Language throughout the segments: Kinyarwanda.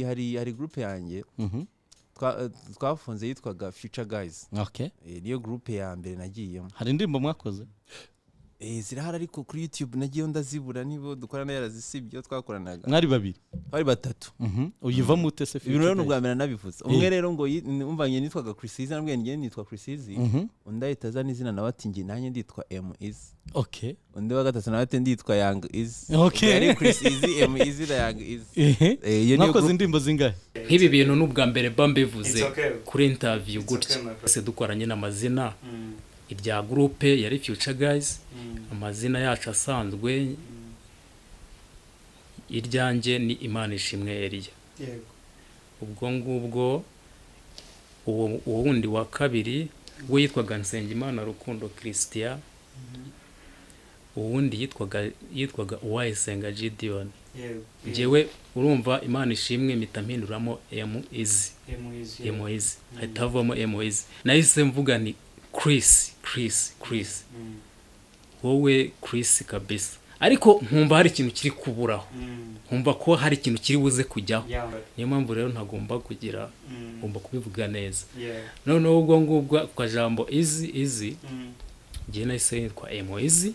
Hari groupe yanjye twafunze yitwaga Future Guys. Niyo groupe ya mbere nagiyemo. Hari indirimbo mwakoze? Zirahari, ariko kuri YouTube nagiyeyo ndazibura, nibo dukorana yarazisibye, iyo twakoranaga. Mwari babiri? Twari batatu. Uyivamo ute se? Ibintu rero ni Future ubwa mbere nabivuze. Umwe rero ngo umva, njye nitwaga Chris Easy, nabwiye njye nitwa Chris Easy. Undi ahita azana izina nawe ati njye nanjye nditwa M Easy. Undi wa gatatu nawe ati nditwa Young Easy. Yari Chris Easy, M Easy na Young Easy. Iyo niyo Mwakoze group. indirimbo zingahe? Nk'ibi bintu ni ubwa mbere mba mbivuze It's okay. kuri interview gutya. Okay, my brother. Twese dukoranye n'amazina, irya groupe yari Future Guys, amazina yacu asanzwe, iryanjye ni Imana Ishimwe Eliya. Ubwo ngubwo uwo wundi wa kabiri we yitwaga Nsengimana Rukundo Christian, uwundi yitwaga Uwayisenga Gideon. Njyewe urumva Imana Ishimwe mpita mpinduramo M Easy. M Easy hahita havamo M Easy. Nahise mvuga ni Chris, Chris, Chris, wowe Chris kabisa, ariko nkumva hari ikintu kiri kuburaho, nkumva ko hari ikintu kiri buze kujyaho. Niyo mpamvu rero ntagomba kugira, ngomba kubivuga neza. Noneho ubwo ngubwo ako kajambo Easy, Easy, njyewe nahise nitwa M Easy.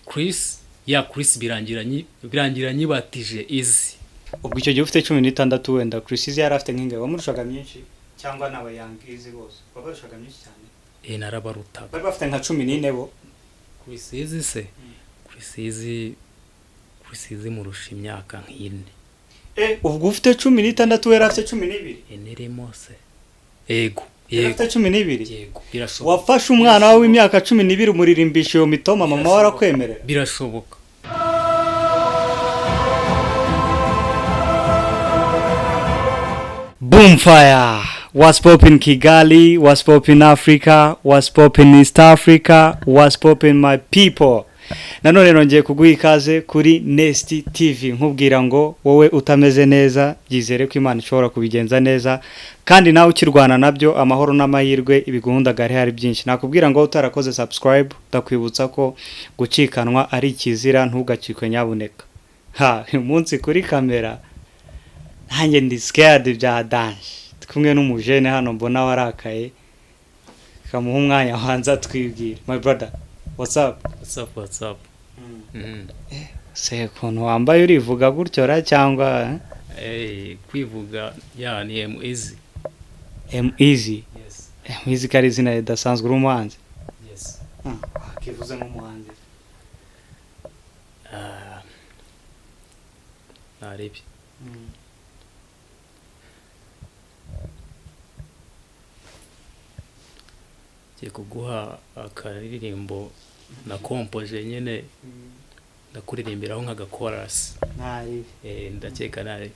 Chris ya Chris birangira nyibatije Easy. Ubwo icyo gihe ufite 16, wenda Chris Easy yari afite nk'ingabo wamurushaga myinshi, cyangwa n'aba Young Easy bose wabarushaga myinshi cyane? Narabarutaga. Bari bafite nka 14 bo? Chris Easy se, Chris Easy, Chris Easy murusha imyaka nk'ine. Ubwo ufite 16, we yari afite 12? Ine irimo se, yego. Yari Yego. afite 12? Yego, birashoboka. Wafashe umwana wawe w'imyaka 12 umuririmbisha iyo mitoma, mama we arakwemerera? Birashoboka. Boomfire! What's poppin' Kigali? What's poppin' Africa? What's poppin' East Africa? What's poppin' my people? Nanone nongeye kuguha ikaze kuri Nest TV, nkubwira ngo wowe utameze neza byizere ko Imana ishobora kubigenza neza, kandi nawe ukirwana nabyo amahoro n'amahirwe ibiguhundagare hari byinshi. Nakubwira ngo utarakoze subscribe, ndakwibutsa ko gucikanwa ari ikizira, ntugacikwe nyabuneka. Ha, uyu munsi kuri kamera nanjye ndi scared bya danger. Ndi kumwe n'umujene hano mbona warakaye, kamuha umwanya wanza twibwira. My brother, what's up? What's up, what's up? Se ukuntu wambaye urivuga gutyo ra, cyangwa eh? Kwivuga ya ni M Easy. M Easy? Yes. M Easy ko ari izina ridasanzwe, uri umuhanzi? Yes. Wakivuze nk'umuhanzi. Ah, narebye ngiye kuguha akaririmbo na kompoje nyine, ndakuririmbiraho nk'agakorasi. Ntari. Ndakeka nabi.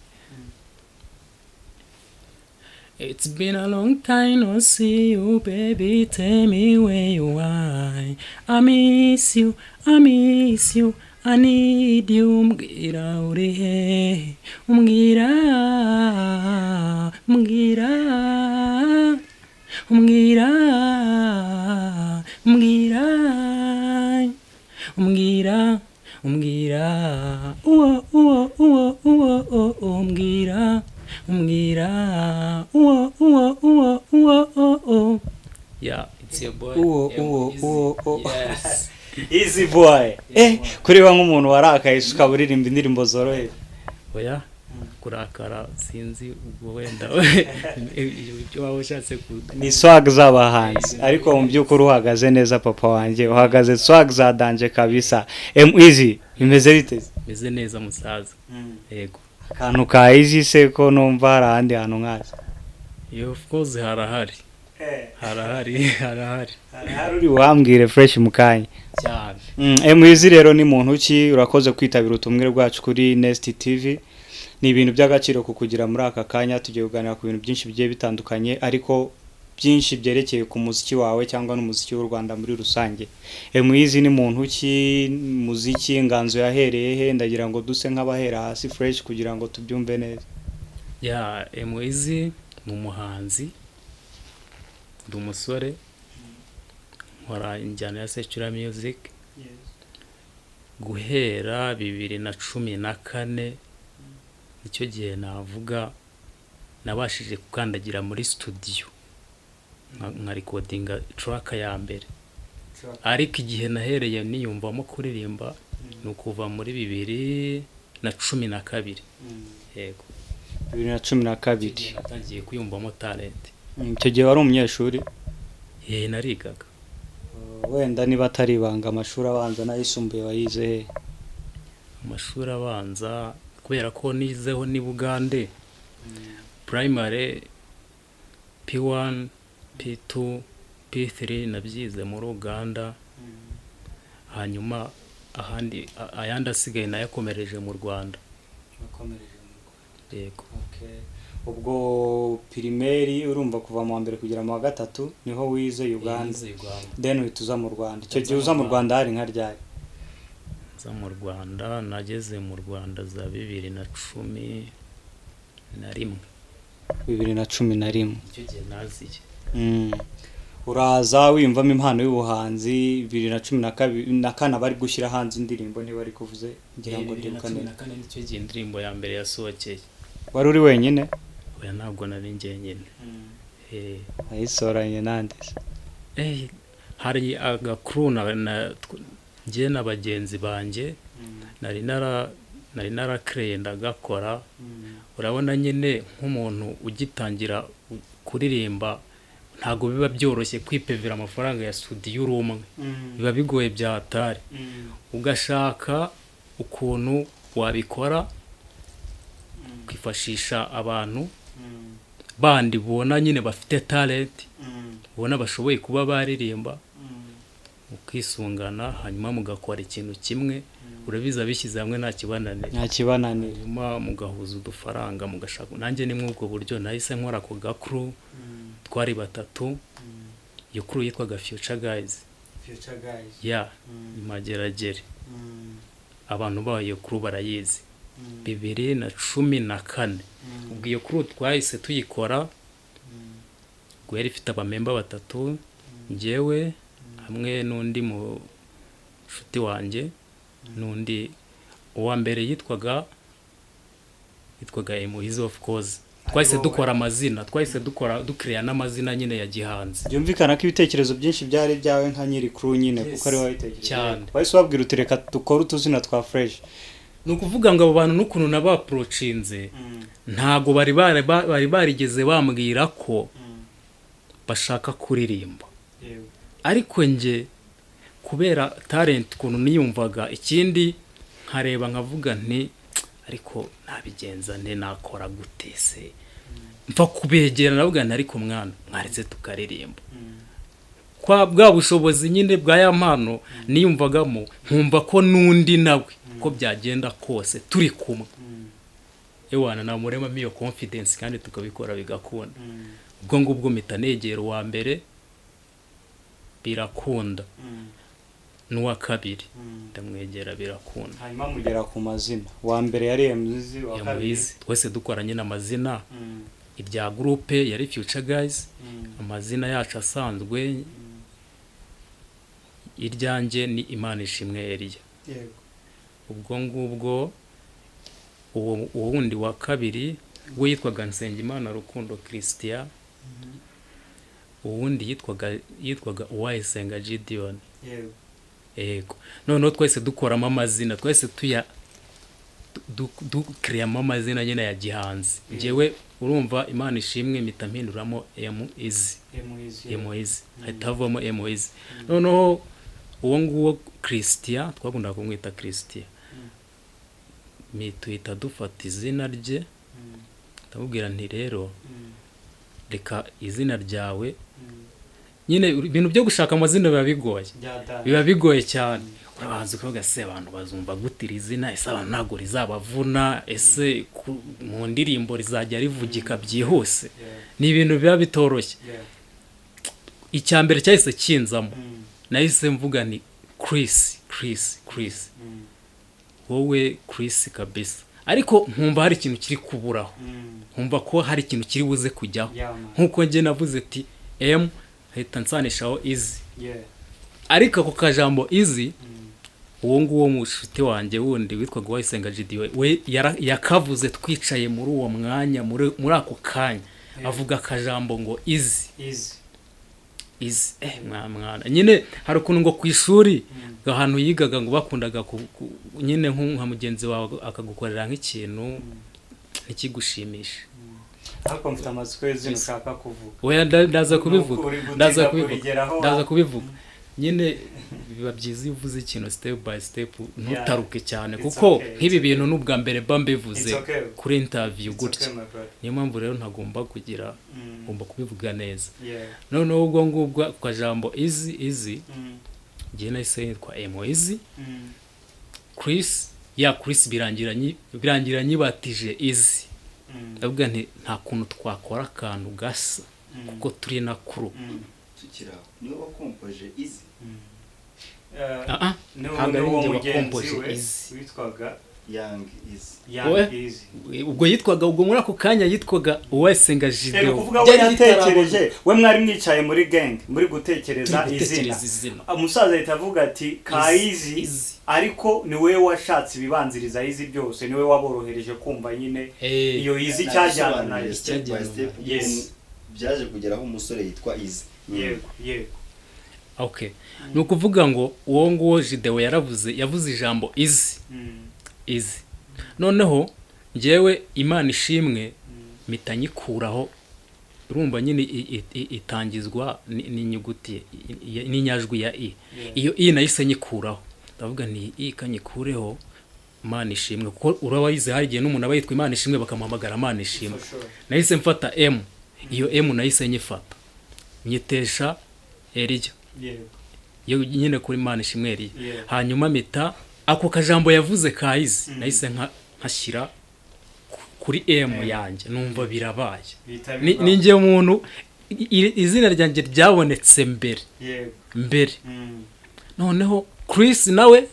It's been a long time no see you, baby. Tell me where you are. I miss you, I miss you, I need you. Mbwira uri he, umbwira, mbwira, umbwira, umbwira, umbwira, umbwira, uwo, uwo, uwo, uwo, umbwira, umbwira, uwo, uwo, uwo, uwo, uwo. Yeah, it's your boy. Uwo, M uwo, Easy. uwo, uwo. Yes. Easy boy, kureba nk'umuntu warakaye se ukaba uririmba indirimbo zoroheje? Oya, kurakara sinzi, ubwo wenda ibyo waba ushatse ku Ni swag z'abahanzi, ariko mu by'ukuri uhagaze neza papa wanjye, uhagaze swag za danger kabisa. M Easy, bimeze bite? Meze neza musaza, yego. Akantu ka Easy se ko numva hari ahandi hantu nkazi? Yeah, of course harahari, harahari, harahari. Hari uri buhambwire fresh mu kanya. Cyane. M Easy rero ni muntu ki? Urakoze kwitabira ubutumwa bwacu kuri Nest TV, ni ibintu by'agaciro kukugira muri aka kanya. Tugiye kuganira ku bintu byinshi bigiye bitandukanye, ariko byinshi byerekeye ku muziki wawe cyangwa n'umuziki w'u Rwanda muri rusange. M Easy ni muntu ki? Muziki inganzo yahereye he? Ndagira ngo duse nk'abahera hasi fresh kugira ngo tubyumve neza. Ya, M Easy ni umuhanzi, ndi umusore nkora injyana ya secular music guhera 2014. Nicyo gihe navuga nabashije gukandagira muri studio nka recordinga track ya mbere. Ariko igihe nahereye niyumvamo kuririmba ni ukuva muri 2012. Yego. 2012. Natangiye kwiyumvamo talent. Icyo gihe wari umunyeshuri? Ye, narigaga. Wenda niba atari ibanga, amashuri abanza n'ayisumbuye wayize he? Amashuri abanza, kubera ko nizeho ni Bugande, primary P1, P2, P3 nabyize muri Uganda, hanyuma ahandi ayandi asigaye nayakomereje mu Rwanda. Yego. Ubwo primaire, urumva kuva mu wa mbere kugera mu wa gatatu niho wize Uganda? Nize Uganda. Then uhita uza mu Rwanda. Icyo gihe uza mu Rwanda hari nka ryari? Nza mu Rwanda, nageze mu Rwanda za 2011. 2011. Icyo gihe naziye. Uraza wiyumvamo impano y'ubuhanzi 2012 na kane, bari gushyira hanze indirimbo, ntibari kuvuze, ngira ngo Bibiri na ndibuka cumi neza. na kane nicyo gihe indirimbo ya mbere yasohokeye. Wari uri wenyine? Oya, ntabwo nari njyenyine. Wayisoranye nande se? Hari agakuru njye na bagenzi banjye nari narakereye ndagakora. Urabona nyine nk'umuntu ugitangira kuririmba, ntabwo biba byoroshye kwipevera amafaranga ya studio uri umwe, biba bigoye bya hatari. Ugashaka ukuntu wabikora, ukifashisha abantu bandi ubona nyine bafite talent, ubona bashoboye kuba baririmba, ukisungana, hanyuma mugakora ikintu kimwe. Urabizi, abishyize hamwe nta kibananira. Nta kibananira. Hanyuma mugahuza udufaranga, mugashaka. Nanjye ni muri ubwo buryo nahise nkora ako gakuru. Twari batatu, iyo crew yitwaga Future Guys ya Imageragere. Abantu bayo iyo crew barayizi. 2014 ubwo iyo crew twahise tuyikora, ubwo yari ifite abamemba batatu, njyewe hamwe n'undi mu nshuti wanjye n'undi. Uwa mbere yitwaga Emuhizi, of course. Twahise dukora amazina, twahise dukora dukireya n'amazina nyine ya gihanzi. Byumvikana ko ibitekerezo byinshi byari ibyawe nka nyiri crew nyine, Yes, kuko ari wowe wabitekereje. Cyane. Wahise ubabwira uti: "Reka dukore utuzina twa fresh." Ni ukuvuga ngo abo bantu n'ukuntu nabaapproachinze, ntago bari barigeze bambwira ko bashaka kuririmba, ariko njye kubera talent ukuntu niyumvaga, ikindi nkareba nkavuga nti: "Ariko nabigenza nte? Nakora gute se?" Mfa kubegera, navuga nti: "Ariko mwana, mwaretse tukaririmba?" Kwa bwa bushobozi nyine bwa ya mpano niyumvagamo, nkumva ko n'undi nawe ko byagenda kose turi kumwe, ewana namuremamo iyo confidence kandi tukabikora bigakunda. Ubwo ngubwo mpita negera uwa mbere, birakunda, n'uwa kabiri ndamwegera, birakunda. Hanyuma mugera ku mazina. Uwa mbere yari Emuzi, uwa kabiri? Yamuhizi. Twese dukora nyine amazina. Irya groupe yari Future Guys, amazina yacu asanzwe, iryanjye ni Imana Ishimwe Eliya. Ubwo ngubwo uwo wundi wa kabiri we yitwaga Nsengimana Rukundo Christian, uwundi yitwaga Uwayisenga Gideon. Yego. Noneho twese dukoramo amazina, twese tuya dukireyamo amazina nyine ya gihanzi. Njyewe urumva Imana Ishimwe mpita mpinduramo M Easy. M Easy, hahita havamo M Easy. Noneho uwo nguwo Christian, twakundaga kumwita Christian, tuhita dufata izina rye. Ndamubwira nti: "Rero reka izina ryawe nyine." Ibintu byo gushaka amazina biba bigoye, biba bigoye cyane. Urabanza ukavuga: "Se abantu bazumva gute iri zina? Ese abantu ntabwo rizabavuna? Ese mu ndirimbo rizajya rivugika byihuse?" Ni ibintu biba bitoroshye. Icya mbere cyahise kinzamo, nahise mvuga ni Chris, Chris, Chris, wowe Chris kabisa. Ariko nkumva hari ikintu kiri kuburaho, nkumva ko hari ikintu kiri buze kujyaho. Nkuko njye navuze ati M, hahita nsanishaho easy, ariko ako kajambo easy Uwo nguwo mushuti wanjye wundi witwaga Uwayisenga Gideon, we yakavuze twicaye muri uwo mwanya, muri ako kanya, avuga akajambo ngo "Easy". Easy. Easy. Mwana nyine, hari ukuntu ngo ku ishuri, ahantu yigaga, ngo bakundaga nyine nka mugenzi wawe akagukorera nk'ikintu ntikigushimishe. Ariko mfite amatsiko y'izina ushaka kuvuga. Oya, ndaza kubivuga. Nuko uri gutinda Ndaza kubivuga. kurigeraho. Ndaza kubivuga nyine. Biba byiza iyo uvuze ikintu step by step, ntutaruke cyane, It's kuko okay, nk'ibi bintu n'ubwa mbere mba mbivuze It's okay. kuri interview It's gutya. okay, my brother. Niyo mpamvu rero ntagomba kugira, ngomba kubivuga neza. Noneho ubwo ngubwo ku kajambo "Easy", "Easy", njye nahise nitwa Emo Easy. Chris ya Chris birangira nyibatije Easy. Ndavuga nti nta kuntu twakora akantu gasa kuko turi na crew. Tukiri aho, niwe wakompoje "Easy"? Ah, ah, ntabwo ari N'uwo njye mugenzi wakompoje we Easy. witwaga Young Easy. Young We? Easy. Ubwo yitwaga, ubwo muri ako kanya yitwaga Uwayisenga Ni Gideon. ukuvuga we Byari bitarabona. yatekereje, we mwari mwicaye muri gang muri gutekereza Turi izina. gutekereza izina. Umusaza ahita avuga ati ka Easy, "Easy". Easy. Ariko ni we washatse ibibanziriza "Easy" byose, ni we waborohereje kumva nyine iyo "Easy" cyajyana nayo. Step by step, Yes. byaje kugeraho umusore yitwa Easy. Yego. Okay, ni ukuvuga ngo uwo nguwo Gideon yaravuze, yavuze ijambo "Easy". "Easy", noneho njyewe, Imana ishimwe, mpita nyikuraho. Urumva nyine itangizwa n'inyuguti n'inyajwi ya i. Iyo i nahise nyikuraho, ndavuga nti i kanyikureho, Imana ishimwe, kuko uraba yize, hari igihe n'umuntu aba yitwa Imana ishimwe bakamuhamagara Imana ishimwe. For sure. Nahise mfata m, iyo m nahise nyifata nyitesha Eliya. Iyo nyine kuri Imana ishimwe Eliya. Hanyuma mpita ako kajambo yavuze ka "Easy" nahise nkashyira kuri m yanjye, numva birabaye. Bihita bibaho. Ni njye muntu izina ryanjye ryabonetse mbere. Mbere. Noneho Chris nawe,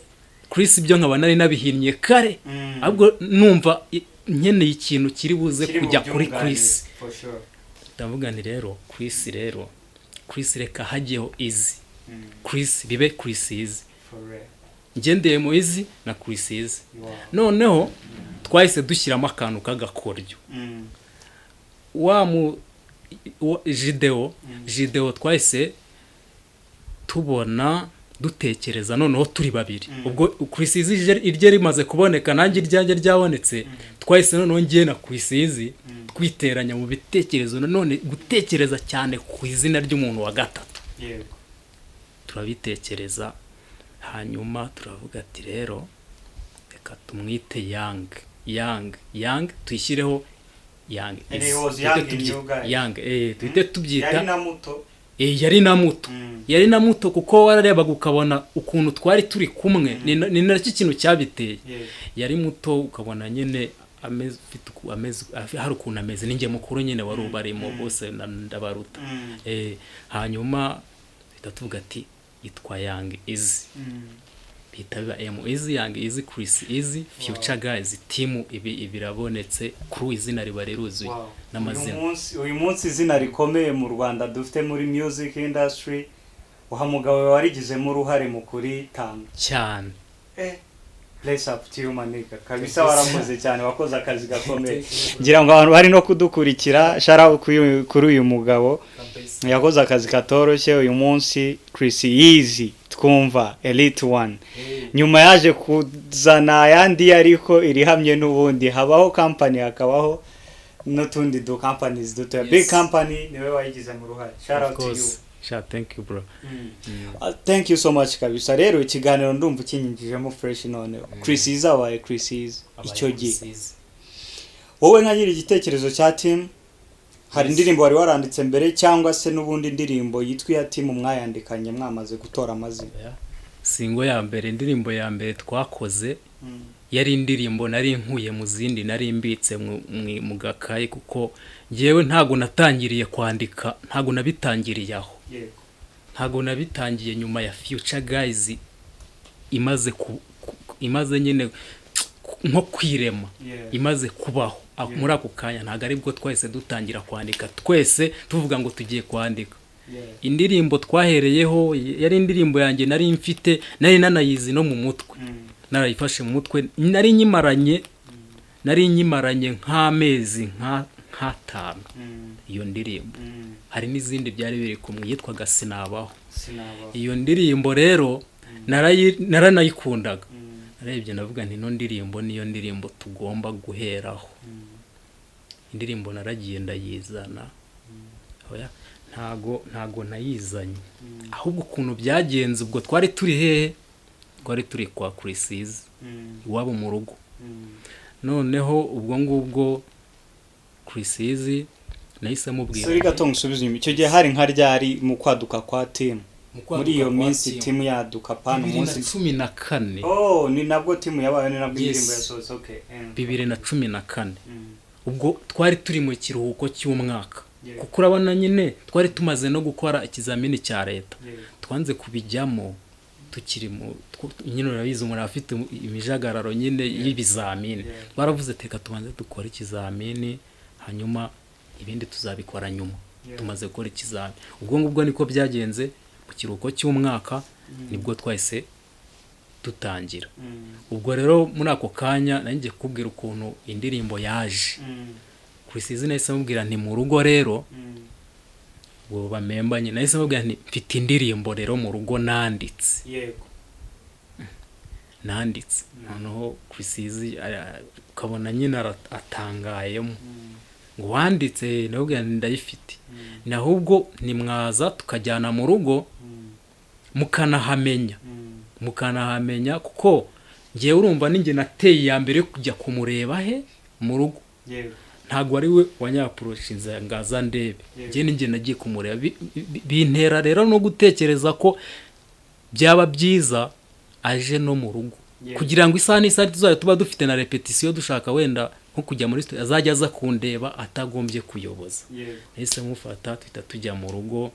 Chris ibyo nkaba nari nabihinnye kare, ahubwo numva nkeneye ikintu kiri buze Kiri kujya kuri bubyunganire, Chris. For sure. Ndavuga nti rero Chris, rero Chris, reka hajyeho "Easy". Chris bibe Chris Easy. For real. Ngendeye mu Easy na Chris Easy. Noneho twahise dushyiramo akantu k'agakoryo. Wa mu Gideon, Gideon twahise tubona dutekereza noneho turi babiri. Ubwo Chris Easy irye rimaze kuboneka, nanjye iryanjye ryabonetse, twahise noneho ngiye na Chris Easy twiteranya mu bitekerezo, nanone gutekereza cyane ku izina ry'umuntu wa gatatu. Turabitekereza, hanyuma turavuga ati rero reka tumwite Young, Young, Young, tuyishyireho Young. And he was young in you guys. Young, tuhite tubyita. Yari na muto. Yari na muto. Yari na muto kuko wararebaga ukabona ukuntu twari turi kumwe, ni nacyo kintu cyabiteye. Yari muto, ukabona nyine ameze, ufite ameze, hari ukuntu ameze. Ninjye mukuru nyine wari ubarimo bose, ndabaruta. Hanyuma duhita tuvuga ati yitwa Young Easy. Bihita biba M Easy, Young Easy, Chris Easy, Future Guys team. Ibi birabonetse kuri izina riba riruzuye n'amazina. Uyu munsi izina rikomeye mu Rwanda dufite muri music industry, uha mugabo warigizemo uruhare mu kuritanga. Cyane. Bless up to you, my nigga. Kabisa warakoze cyane, wakoze akazi gakomeye. Ngira ngo abantu bari no kudukurikira, shout out kuri uyu mugabo yakoze akazi katoroshye. Uyu munsi Chris Easy twumva Elite One, nyuma yaje kuzana ayandi, ariko irihamye n'ubundi habaho company, hakabaho n'utundi du companies dutoya. Big company niwe wayigizemo uruhare. Shout Of out to you. course. Sha, thank you, bro. Thank you so much kabisa. Rero ikiganiro ndumva ukinyinjijemo fresh. Noneho Chris Easy abaye Chris Easy icyo gihe, wowe nka nyiri igitekerezo cya team, hari indirimbo wari waranditse mbere, cyangwa se n'ubundi indirimbo yitwa iya team mwayandikanye mwamaze gutora amazina? Single ya mbere, indirimbo ya mbere twakoze yari indirimbo nari nkuye mu zindi nari mbitse mu gakayi, kuko ngewe ntago natangiriye kwandika, ntago nabitangiriye aho. Ntago nabitangiye nyuma ya Future Guys imaze imaze nyine nko kwirema, imaze kubaho. Muri ako kanya ntabwo aribwo twahise dutangira kwandika twese tuvuga ngo tugiye kwandika. Indirimbo twahereyeho yari indirimbo yanjye nari mfite, nari nanayizi no mu mutwe, narayifashe mu mutwe, nari nyimaranye nk'amezi nk'atanu iyo ndirimbo. Hari n'izindi byari biri kumwe, yitwaga Sinabaho. Iyo ndirimbo rero naranayikundaga. Narebye ndavuga nti: "Ino ndirimbo niyo ndirimbo tugomba guheraho." Indirimbo naragiye ndayizana. Oya, ntago nayizanye, ahubwo ukuntu byagenze, ubwo twari turi hehe? Twari turi kwa Chriss Eazy iwabo mu rugo. Noneho ubwo ngubwo Chriss Eazy nahise mubwira. Sorry gato, ngusubize inyuma. Icyo gihe hari nka ryari mu kwaduka kwa team? Mu kwaduka Muri iyo kwa minsi team. team yaduka pana bibiri na umunsi cumi na kane. Oh, ni nabwo team yabaye, ni nabwo Yes. indirimbo yasohotse, okay. 2014. Ubwo twari turi mu kiruhuko cy'umwaka, kuko urabona nyine twari tumaze no gukora ikizamini cya leta. Twanze kubijyamo tukiri mu nyine urabizi, umuntu aba afite imijagararo nyine y'ibizamini. Twaravuze: "Reka tubanze dukore ikizamini, hanyuma ibindi tuzabikora nyuma tumaze gukora ikizamini." Ubwo ngubwo niko byagenze. Mu kiruhuko cy'umwaka nibwo twahise dutangira. Ubwo rero muri ako kanya nari ngiye kukubwira ukuntu indirimbo yaje. Chriss Eazy nahise mubwira nti: "Mu rugo rero," ubwo bamembanye, nahise mubwira nti: "Mfite indirimbo rero mu rugo nanditse." Nanditse. Noneho Chriss Eazy ukabona nyine atangayemo ngo: "Wanditse?" Ndababwira nti: "Ndayifite." Ni ahubwo nimwaza tukajyana mu rugo mukanahamenya, kuko ngewe urumva ninjye nateye iya mbere yo kujya kumureba he? Mu rugo. Ntabwo ari we wanyapproachinze ngo aza ndebe. Njye ninjye nagiye kumureba. Bintera rero no gutekereza ko byaba byiza aje no mu rugo, kugira ngo isaha n'isaha tuzajya tuba dufite na répétition, dushaka wenda nko kujya muri studio, azajya aza kundeba atagombye kuyoboza. Nahise mufata, tuhita tujya mu rugo,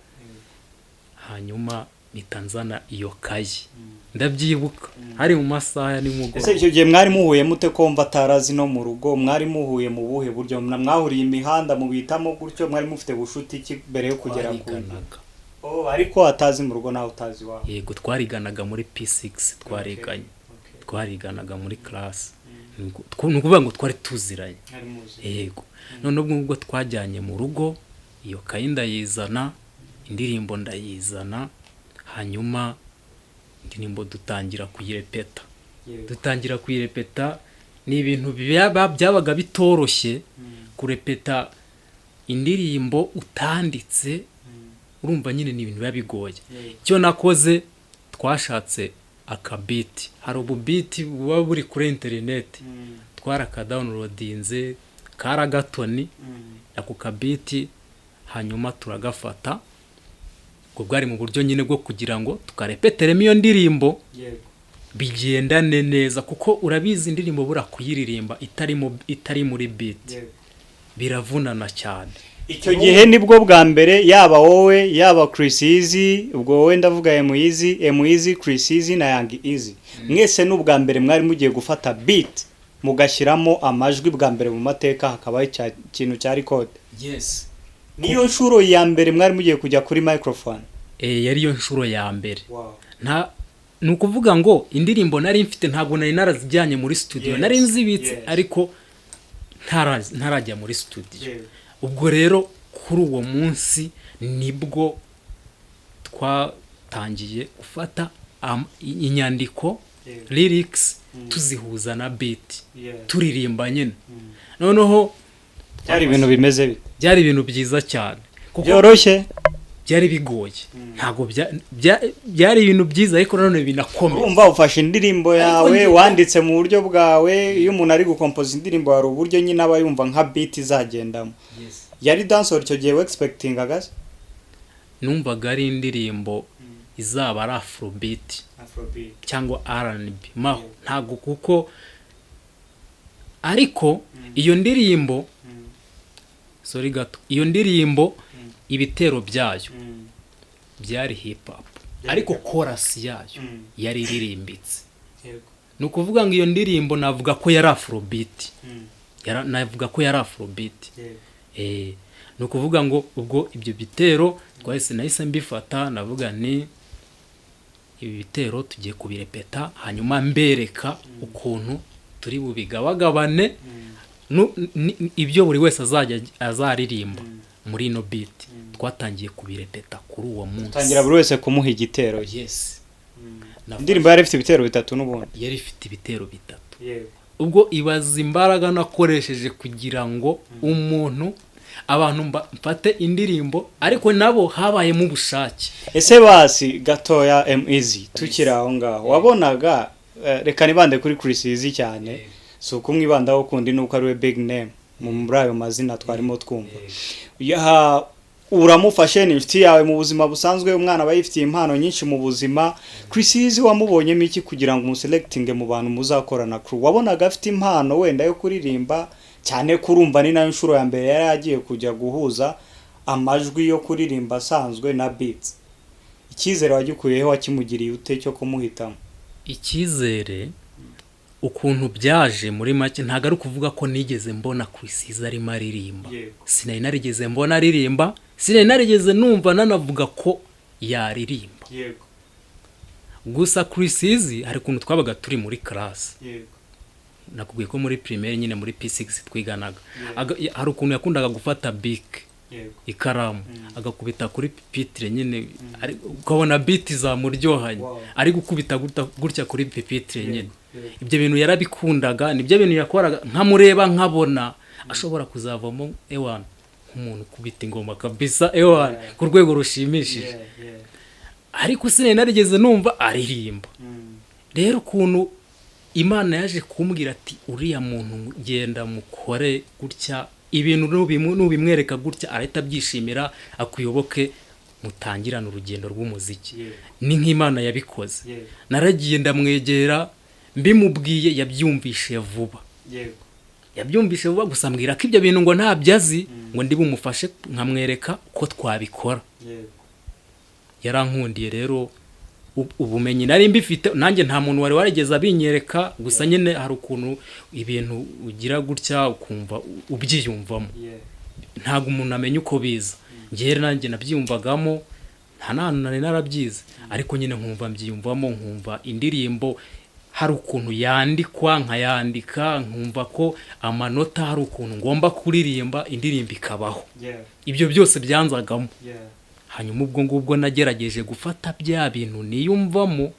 hanyuma mpita nzana iyo kayi. Ndabyibuka hari mu masaha ya Ese nimugoroba. icyo gihe mwari muhuye mute, ko mva atarazi no mu rugo? Mwari muhuye mu buhe buryo? Mwahuriye imihanda mubitamo gutyo? Mwari mufite bushuti ki mbere yo kugera ku Twariganaga. Oh, ariko atazi mu rugo nawe utazi iwawe? Yego, twariganaga muri P6, twariganye, twariganaga muri class. Ni ukuvuga ngo twari tuziranye. Mwari muzi. Yego. None ubwo ngubwo twajyanye mu rugo, iyo kayi ndayizana, indirimbo ndayizana, hanyuma indirimbo dutangira kuyirepeta. Dutangira kuyirepeta, ni ibintu byabaga bitoroshye kurepeta indirimbo utanditse. Urumva nyine ni ibintu biba bigoye. Icyo nakoze, twashatse akabeat. Hari ububeat buba buri kuri interineti, twarakadownloadinze karagatoni ako kabeat, hanyuma turagafata. Ubwo bwari mu buryo nyine bwo kugira ngo tukarepeteremo iyo ndirimbo bigendane neza, kuko urabizi indirimbo buriya kuyiririmba itari muri beat biravunana cyane. Icyo gihe nibwo bwa mbere yaba wowe, yaba Chris Eazy, ubwo wowe ndavuga M Eazy, M Eazy, Chris Eazy na Young Eazy, mwese n'ubwa mbere mwari mugiye gufata beat mugashyiramo amajwi bwa mbere mu mateka, hakabaho ikintu cya record? Yes. Niyo nshuro ya mbere mwari mugiye kujya kuri microphone? Yari yo nshuro ya mbere. Nta, ni ukuvuga ngo indirimbo nari mfite ntabwo nari narazijyanye muri studio. Nari nzibitse, ariko ntarajya muri studio. Ubwo rero kuri uwo munsi nibwo twatangiye gufata inyandiko, lyrics, tuzihuza na beat, turirimba nyine. Noneho Byari ibintu bimeze bite? Byari ibintu byiza cyane kuko Byoroshye? Byari bigoye. Ntabwo byari ibintu byiza, ariko nanone binakomeye. Urumva ufashe indirimbo yawe wanditse mu buryo bwawe. Iyo umuntu ari gukompoza indirimbo, hari uburyo nyine aba yumva nka beat izagendamo. Yari dancehall icyo gihe wexpectingaga se? Numvaga ari indirimbo izaba ari afrobeat cyangwa R&B maho, ntabwo kuko ariko iyo ndirimbo, sorry gato, iyo ndirimbo ibitero byayo byari hip hop, ariko chorus yayo yari iririmbitse. Ni ukuvuga ngo iyo ndirimbo navuga ko yari afrobeat. Navuga ko yari afrobeat. Ni ukuvuga ngo ubwo ibyo bitero twahise nahise mbifata, navuga ni ibi bitero tugiye kubirepeta, hanyuma mbereka ukuntu turi bubigabagabane, ibyo buri wese azajya azaririmba muri ino beat. Twatangiye kubirepeta kuri uwo munsi, Tangira buri wese kumuha igitero. Yes. Indirimbo yari ifite ibitero bitatu n'ubundi. Yari ifite ibitero bitatu. Ubwo ibaza imbaraga nakoresheje kugira ngo umuntu abantu mfate indirimbo, ariko nabo habayemo ubushake. Ese basi gatoya, M Easy, tukiri aho ngaho, wabonaga, reka nibande kuri Chris Easy cyane, si ukumwibandaho kundi, nuko ari we big name muri ayo mazina twarimo twumva. Uramufashe, ni inshuti yawe mu buzima busanzwe, umwana aba yifitiye impano nyinshi mu buzima. Chris Easy wamubonyemo iki kugira ngo umuselectinge mu bantu muzakorana crew? Wabonaga afite impano wenda yo kuririmba cyane, kurumva ni nayo nshuro ya mbere yari agiye kujya guhuza amajwi yo kuririmba asanzwe na beats. Icyizere wagikuyeho, wakimugiriye ute cyo kumuhitamo? Icyizere ukuntu byaje muri make, ntabwo ari ukuvuga ko nigeze mbona Chris Easy arimo aririmba. Sinari narigeze mbona aririmba, sinari narigeze numva nanavuga ko yaririmba. Gusa Chris Easy hari ukuntu twabaga turi muri class, nakubwiye ko muri primaire nyine muri P6 twiganaga. Hari ukuntu yakundaga gufata bic, ikaramu, agakubita kuri pupitre nyine, ukabona beat zamuryohanye, ari gukubita gutya kuri pupitre nyine. Ibyo bintu yarabikundaga, nibyo bintu yakoraga, nkamureba nkabona ashobora kuzavamo ewana nk'umuntu ukubita ingoma kabisa, ewana ku rwego rushimishije, ariko sinari narigeze numva aririmba. Rero ukuntu Imana yaje kumbwira ati: "Uriya muntu genda mukore gutya, ibintu nubimwereka gutya arahita abyishimira akuyoboke, mutangirane urugendo rw'umuziki." Ni nk'Imana yabikoze. Naragiye ndamwegera, mbimubwiye yabyumvishe vuba. Yabyumvishe vuba, gusa ambwira ko ibyo bintu ngo ntabyo azi, ngo ndi bumufashe nkamwereka uko twabikora. Yarankundiye rero, ubumenyi nari mbifite nanjye, nta muntu wari warigeze abinyereka. Gusa nyine hari ukuntu ibintu ugira gutya ukumva ubyiyumvamo, ntabwo umuntu amenya uko biza. Njyewe nanjye nabyiyumvagamo, nta n'ahantu nari narabyize, ariko nyine nkumva mbyiyumvamo, nkumva indirimbo hari ukuntu yandikwa, nkayandika nkumva ko amanota hari ukuntu ngomba kuririmba indirimbo ikabaho. Ibyo byose byanzagamo. Hanyuma ubwo ngubwo nagerageje gufata bya bintu niyumvamo,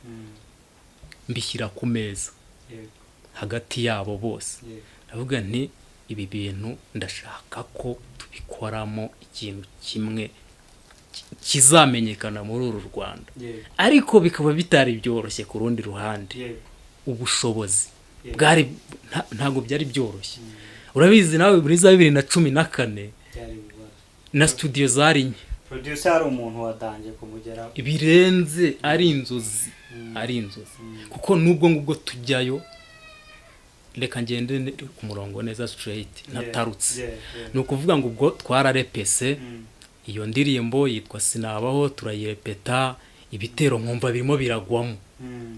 mbishyira ku meza hagati yabo bose, ndavuga nti: "Ibi bintu ndashaka ko tubikoramo ikintu kimwe kizamenyekana muri uru Rwanda." Ariko bikaba bitari byoroshye ku rundi ruhande, ubushobozi bwari ntabwo byari byoroshye. Urabizi nawe, muri za 2014 na studio zari nke. Producer hari umuntu watanje kumugeraho. Birenze, ari inzozi, ari inzozi, kuko nubwo ngubwo tujyayo, reka ngende ku murongo neza straight ntatarutse. Ni ukuvuga ngo ubwo twararepese iyo ndirimbo yitwa Sinabaho, turayirepeta, ibitero nkumva birimo biragwamo,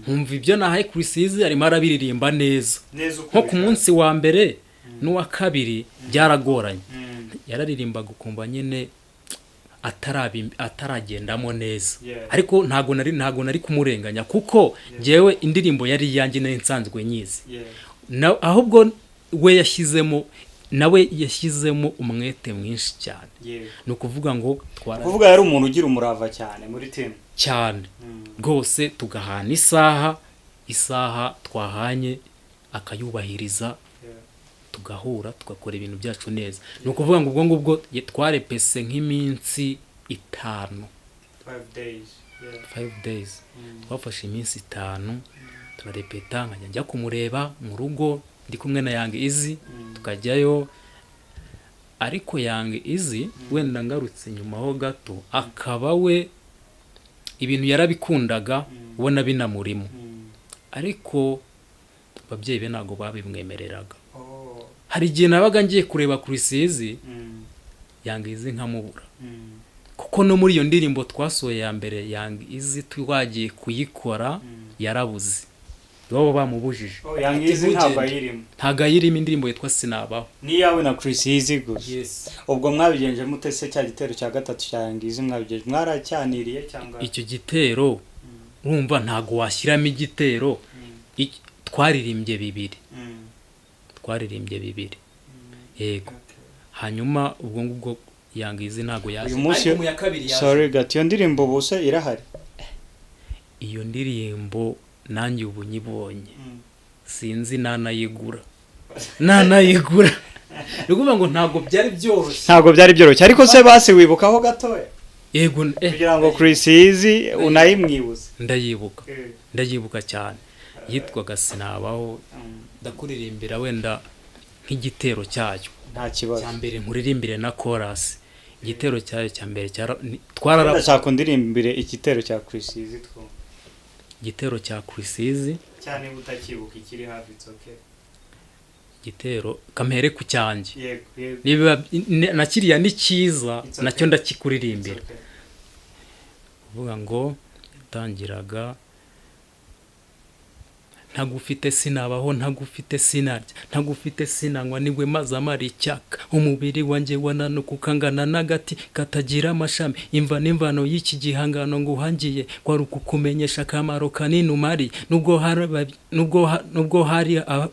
nkumva ibyo nahaye Chris Easy arimo arabiririmba neza. Neza uko Nko ku ubishaka. munsi wa mbere n'uwa kabiri byaragoranye, yararirimbaga ukumva nyine ataragendamo neza. Ariko ntabwo nari kumurenganya, kuko njyewe indirimbo yari iyanjye, nari nsanzwe nyizi. Ahubwo we yashyizemo, nawe yashyizemo umwete mwinshi cyane. Ni ukuvuga ngo twara Kuvuga yari umuntu ugira umurava cyane muri team. Cyane rwose, tugahana isaha, isaha twahanye akayubahiriza, tugahura tugakora ibintu byacu neza. Ni ukuvuga ngo ubwo ngubwo twarepese nk'iminsi 5. 5 days. 5 days. Twafashe iminsi 5 turarepeta, nkajya njya kumureba mu rugo ndi kumwe na Young Easy, tukajyayo. Ariko Young Easy, wenda ngarutse nyuma ho gato, akaba we ibintu yarabikundaga, ubona binamurimo, ariko ababyeyi be ntabwo babimwemereraga. Hari igihe nabaga ngiye kureba Chris Easy, Young Easy nkamubura, kuko no muri iyo ndirimbo twasohoye ya mbere, Young Easy twagiye kuyikora yarabuze. Iwabo bamubujije. Young Ati, Easy ntabwo "Ntugende." ayirimo. Ntabwo ayirimo, indirimbo yitwa Sinabaho. N'iyawe na Chris Easy gusa? Yes. Ubwo mwabigenje mute se? Cya gitero cya gatatu cya Young Easy mwabigenje, mwaracyaniriye cyangwa? Icyo gitero, urumva ntabwo washyiramo igitero. Twaririmbye bibiri. Twaririmbye bibiri, yego. Hanyuma ubwo ngubwo Young Easy ntabwo yaje. Uyu munsi Ariko mu ya kabiri yaje. Sorry gato, iyo ndirimbo ubu se irahari? Iyo ndirimbo nanjye ubu nyibonye sinzi nanayigura. Ni ukuvuga ngo ntabwo byari byoroshye. Ntabwo byari byoroshye, ariko se basi wibukaho gatoya? Yego. Kugira ngo Chris Easy unayimwibuze. Ndayibuka, ndayibuka cyane. Yitwaga Sinabaho. Ndakuririmbira wenda nk'igitero cyayo Nta kibazo. cya mbere, nkuririmbire na chorus. Igitero cyayo cya mbere twarara Ndashaka undirimbire igitero cya Chris Easy twumve. Igitero cya Chris Easy. Cyane utakibuka ikiri hafi, it's okay. Igitero kamere ku cyanjye. Yego. Niba na kiriya ni cyiza. It's okay. Nacyo ndakikuririmbira. It's okay. Kuvuga ngo yatangiraga: "Ntagufite sinabaho, ntagufite sinarya, ntagufite sinanywa, niwe maze amara icyaka, umubiri wanjye wananuka ukangana n'agati katagira amashami. Imva n'imvano y'iki gihangano nguhangiye kwari ukukumenyesha akamaro kanini umariye,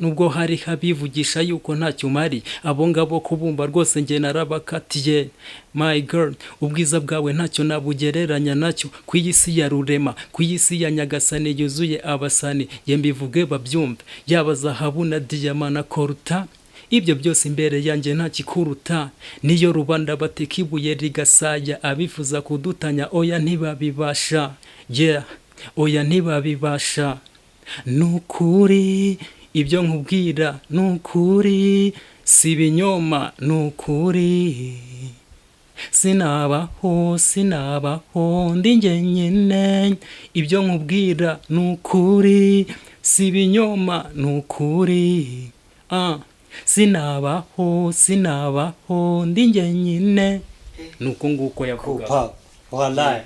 nubwo hari abivugisha yuko ntacyo umariye, abo ngabo kubumba rwose njye narabakatiye. My girl, ubwiza bwawe ntacyo nabugereranya nacyo ku iyi si ya rurema, ku iyi si ya Nyagasani yuzuye abasani. Ye mbivuge babyumve, yaba zahabu na diyama na koruta, ibyo byose imbere yanjye nta kikuruta. Niyo rubanda bateka ibuye rigasaya, abifuza kudutanya oya ntibabibasha, yeah, oya ntibabibasha. Nukuri ibyo nkubwira nukuri, si ibinyoma, nukuri. Sinabaho, sinabaho ndi njyenyine. Ibyo nkubwira nukuri, si ibinyoma, nukuri. Ah, sinabaho, sinabaho ndi njyenyine." Nuko nguko yavugaga. Kupa wallahi,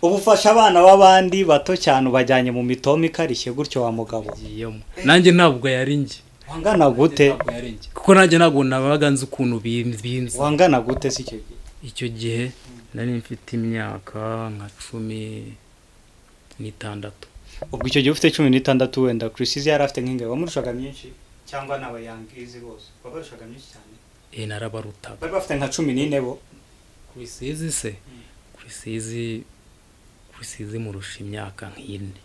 ubu ufasha abana b'abandi bato cyane, ubajyanye mu mitoma ikarishye gutyo wa mugabo. Agiyemo. Nanjye ntabwo yari njye. Wangana gute? Ntabwo yari njye, kuko nanjye ntabwo nabaga nzi ukuntu binzi. Wangana gute si icyo gihe? Icyo gihe nari mfite imyaka nka 16. Ubwo icyo gihe ufite 16, wenda Chris Easy yari afite nk'ingahe? Wamurushaga myinshi cyangwa n'aba Young Easy bose wabarushaga myinshi cyane? Eh, narabarutaga. Bari bafite nka 14 bo? Chris Easy se, Chris Easy, Chris Easy murusha imyaka nk'ine.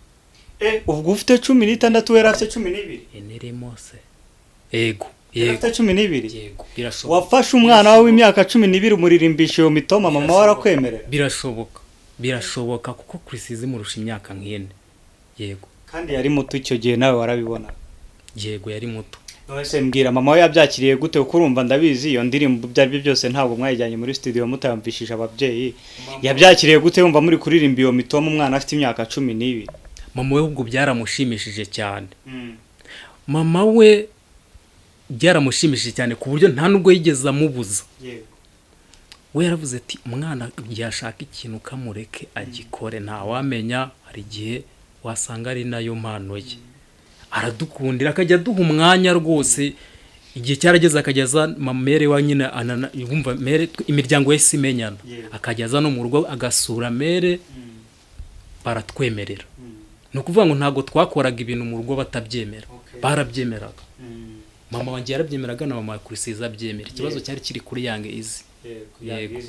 Eh, ubwo ufite 16, we yari afite 12? Ine irimo se, yego. Yari Yego. afite 12? Yego, birashoboka. Wafashe umwana wawe w'imyaka 12 umuririmbisha iyo mitoma, mama we arakwemerera? Birashoboka, birashoboka, kuko Chris Easy murusha imyaka nk'ine, yego. Kandi yari muto icyo gihe, nawe warabibona. Yego, yari muto. None se mbwira, mama we yabyakiriye gute? Kuko urumva, ndabizi, iyo ndirimbo ibyo ari byo byose ntabwo mwayijyanye muri studio mutayumvishije ababyeyi. Yabyakiriye gute yumva muri kuririmba iyo mitoma umwana afite imyaka 12? Mama we ubwo byaramushimishije cyane. Mama we byaramushimishije cyane ku buryo nta nubwo yigeze amubuza. We yaravuze ati: "Umwana yashaka ikintu kamureke agikore, ntawamenya, hari igihe wasanga ari nayo mpano ye." Aradukundira, akajya aduha umwanya rwose. Igihe cyarageze akajya aza, mère wa nyine yumva mère, imiryango yahise imenyana. Akajya aza no mu rugo agasura mère, baratwemerera. Ni ukuvuga ngo ntabwo twakoraga ibintu mu rugo batabyemera. Barabyemeraga. Mama wanjye yarabyemeraga na mama wa Chris Easy abyemera. Ikibazo cyari kiri kuri Young Easy. Yego.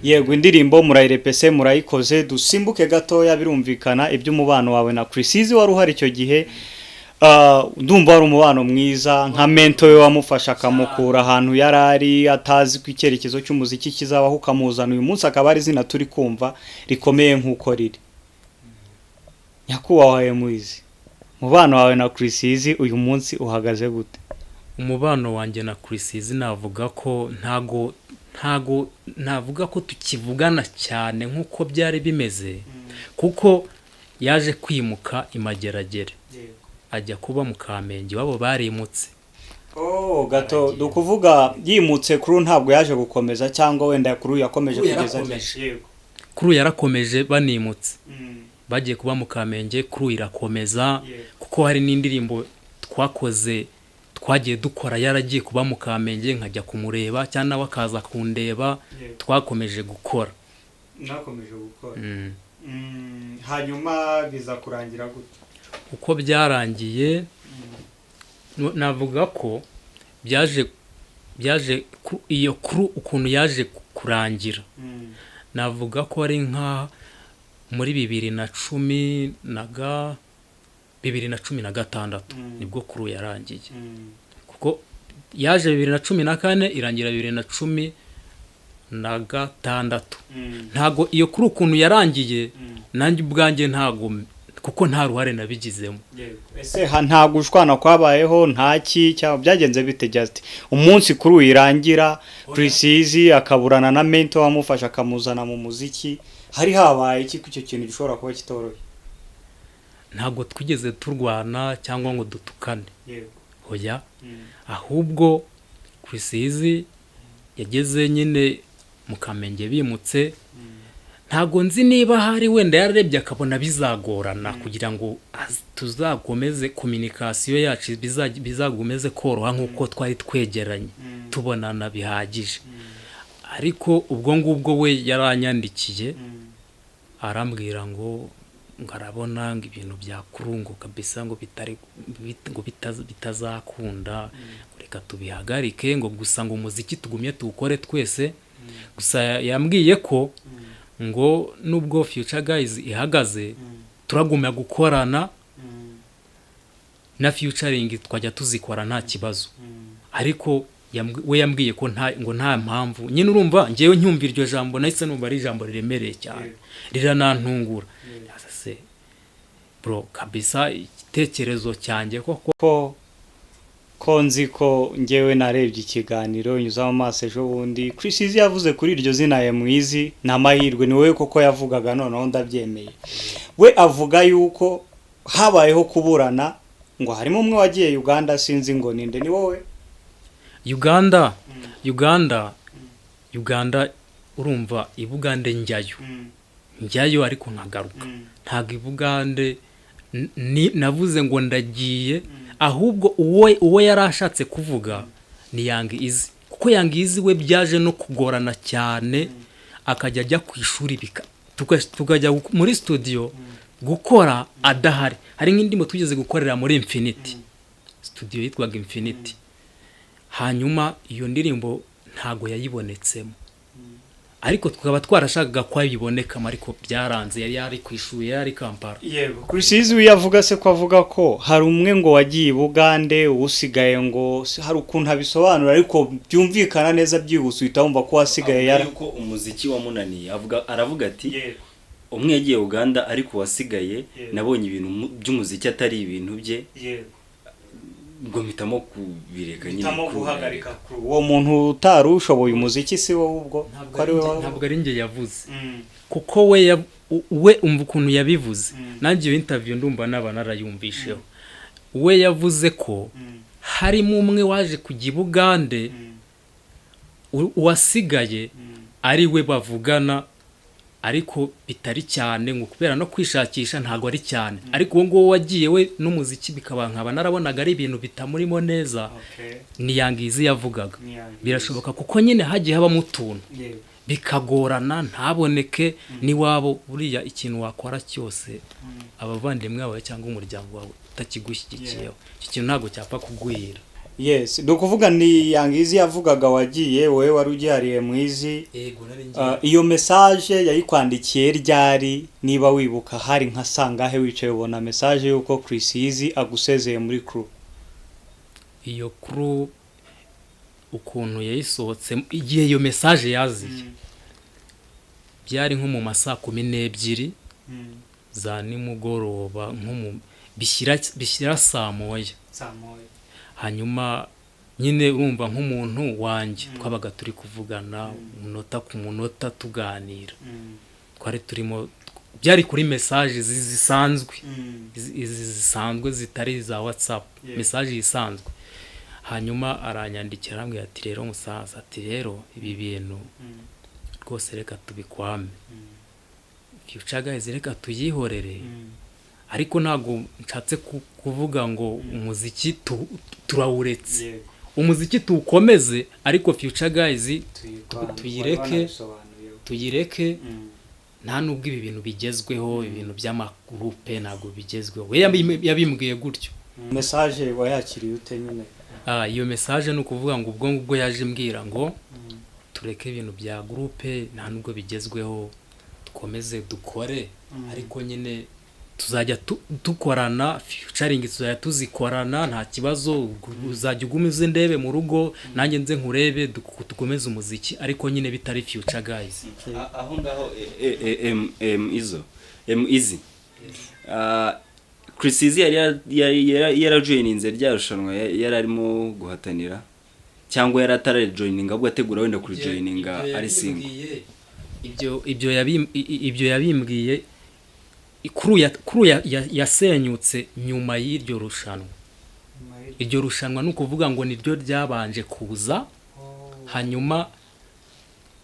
Yego, indirimbo murayirepese, murayikoze. Dusimbuke gatoya. Birumvikana iby'umubano wawe na Chris Easy wari uhari icyo gihe. Ndumva wari umubano mwiza, nka mentor we wamufasha akamukura ahantu yari ari atazi ko icyerekezo cy'umuziki kizabaho, ukamuzana uyu munsi akaba ari izina turi kumva rikomeye nk'uko riri. Nyakubahwa Muizi, umubano wawe na Chris Easy uyu munsi uhagaze gute? Umubano wanjye na Chris Easy, navuga ko ntago navuga ko tukivugana cyane nk'uko byari bimeze, kuko yaje kwimuka i Mageragere, ajya kuba mu Kamenge, iwabo barimutse. Oh, gato, ni ukuvuga yimutse kuri ntabwo yaje gukomeza, cyangwa wenda kuri yakomeje Kuri kugeza yarakomeje. Yego. Kuri ubu yarakomeje banimutse. Bagiye kuba mu Kamenge, crew irakomeza, kuko hari n'indirimbo twakoze, twagiye dukora yaragiye kuba mu Kamenge, nkajya kumureba cyangwa nawe akaza kundeba. Twakomeje gukora. Mwakomeje gukora. Hanyuma biza kurangira gute? Uko byarangiye, navuga ko byaje iyo crew ukuntu yaje kurangira, navuga ko ari nka muri 2016 nibwo crew yarangiye, kuko yaje 2014 irangira 2016. Ntago iyo crew ukuntu yarangiye nanjye ubwanjye ntago, kuko nta ruhare nabigizemo. Ese nta gushwana kwabayeho, ntaki, cyangwa byagenze bite? Just umunsi crew irangira, Chris Easy akaburana na mentor wamufasha akamuzana mu muziki, hari habaye iki ko icyo kintu gishobora kuba kitoroshye? Ntabwo twigeze turwana cyangwa ngo dutukane, hoya. Ahubwo Chris Easy yageze nyine mu Kamenge bimutse, ntabwo nzi niba hari wenda yararebye akabona bizagorana kugira ngo tuzakomeze communication yacu, bizakomeze koroha nk'uko twari twegeranye tubonana bihagije. Ariko ubwo ngubwo we yaranyandikiye, arambwira ngo arabona ngo ibintu bya crew ngo kabisa ngo bitari ngo bitazakunda, ngo reka tubihagarike, ngo gusa ngo umuziki tugumye tuwukore twese. Gusa yambwiye ko ngo nubwo Future Guys ihagaze, turagumya gukorana na featuring, twajya tuzikora nta kibazo. Ariko we yambwiye ko nta, ngo nta mpamvu nyine. Urumva ngewe ncyumva iryo jambo nahise numva ari ijambo riremereye cyane, riranantungura. Se bro, kabisa igitekerezo cyanjye koko. Ko nzi ko ngewe narebye ikiganiro nyuzamo amaso ejo bundi, Chris Easy yavuze kuri iryo zina ya Mwizi, ni amahirwe ni wowe koko yavugaga, noneho ndabyemeye. We avuga yuko habayeho kuburana, ngo harimo umwe wagiye Uganda, sinzi ngo ninde, ni wowe? Uganda, urumva i Bugande njyayo ariko nkagaruka. Ntabwo i Bugande navuze ngo ndagiye, ahubwo uwo yari ashatse kuvuga ni Young Easy, kuko Young Easy we byaje no kugorana cyane, akajya ajya ku ishuri, tukajya muri studio gukora adahari. Hari nk'indirimbo tugeze gukorera muri Infinity Studio yitwaga Infinity, hanyuma iyo ndirimbo ntago yayibonetsemo, ariko tukaba twarashakaga ko ayibonekamo, ariko byaranze, yari yari ku ishuri, yari ari Kampala. Yego, Chris Easy we yavuga se ko avuga ko hari umwe ngo wagiye i Bugande, usigaye, ngo hari ukuntu abisobanura ariko byumvikana neza byihuse, uhita wumva ko wasigaye Avuga yara yuko umuziki wamunaniye. Aravuga ati umwe yagiye Uganda, ariko uwasigaye nabonye ibintu by'umuziki atari ibintu bye, ubwo mpitamo kubireka nyine. Hitamo crew guhagarika irareka. Crew. Uwo muntu utari ushoboye umuziki si wowe ubwo? Ntabwo Ko ari we ntabwo ari njye yavuze, kuko we we umva ukuntu yabivuze, nanjye iyo interview ndumva naba narayumvisheho. We yavuze ko harimo umwe waje kujya i Bugande, uwasigaye ari we bavugana, ariko bitari cyane, ngo kubera no kwishakisha ntabwo ari cyane, ariko uwo nguwo wagiye we n'umuziki bikaba nkaba narabonaga ari ibintu bitamurimo neza. Ni Young Easy yavugaga. Ni Young Easy. Birashoboka, kuko nyine hagiye habamo utuntu bikagorana, ntaboneke n'iwabo. Buriya ikintu wakora cyose, abavandimwe bawe cyangwa umuryango wawe utakigushyigikiyeho, icyo kintu ntabwo cyapfa kuguhira. Yes, ni ukuvuga ni Young Easy yavugaga wagiye, wowe wari ugihariye Mwizi. Yego, nari ngiye. Iyo message yayikwandikiye ryari, niba wibuka? Hari nka sangahe wicaye ubona message y'uko Chris Easy agusezeye muri crew? Iyo crew ukuntu yayisohotse, igihe iyo message yaziye byari nko mu ma saa 12 za nimugoroba, nko mu bishyira saa moya. Hanyuma nyine urumva nk'umuntu wanjye twabaga turi kuvugana umunota ku munota, tuganira, twari turimo, byari kuri message zisanzwe, izi zisanzwe zitari iza WhatsApp, message isanzwe. Hanyuma aranyandikira, arambwira ati: "Rero musaza," ati, "rero ibi bintu rwose reka tubikwame." Future Guys reka tuyihorere, ariko ntabwo nshatse kuvuga ngo umuziki turawuretse, umuziki tuwukomeze, ariko Future Guys tuyireke. Nta nubwo ibi bintu bigezweho, ibintu by'amagurupe ntabwo bigezweho. We yabimbwiye gutyo. Message wayakiriye ute nyine? Iyo message ni ukuvuga ngo ubwo ngubwo yaje imbwira ngo tureke ibintu bya groupe, nta nubwo bigezweho, dukomeze dukore, ariko nyine tuzajya dukorana featuring, tuzajya tuzikorana nta kibazo, uzajya uguma uze ndebe mu rugo, nanjye nze nkurebe, dukomeze umuziki, ariko nyine bitari Future Guys. Aho ngaho M izo M Easy, Chris Easy yari yarajoininze rya rushanwa yari arimo guhatanira, cyangwa yari atarajoininga ahubwo ategura wenda kurijoininga ari single? Ibyo yabimbwiye crew yasenyutse nyuma y'iryo rushanwa. Iryo rushanwa ni ukuvuga ngo niryo ryabanje kuza, hanyuma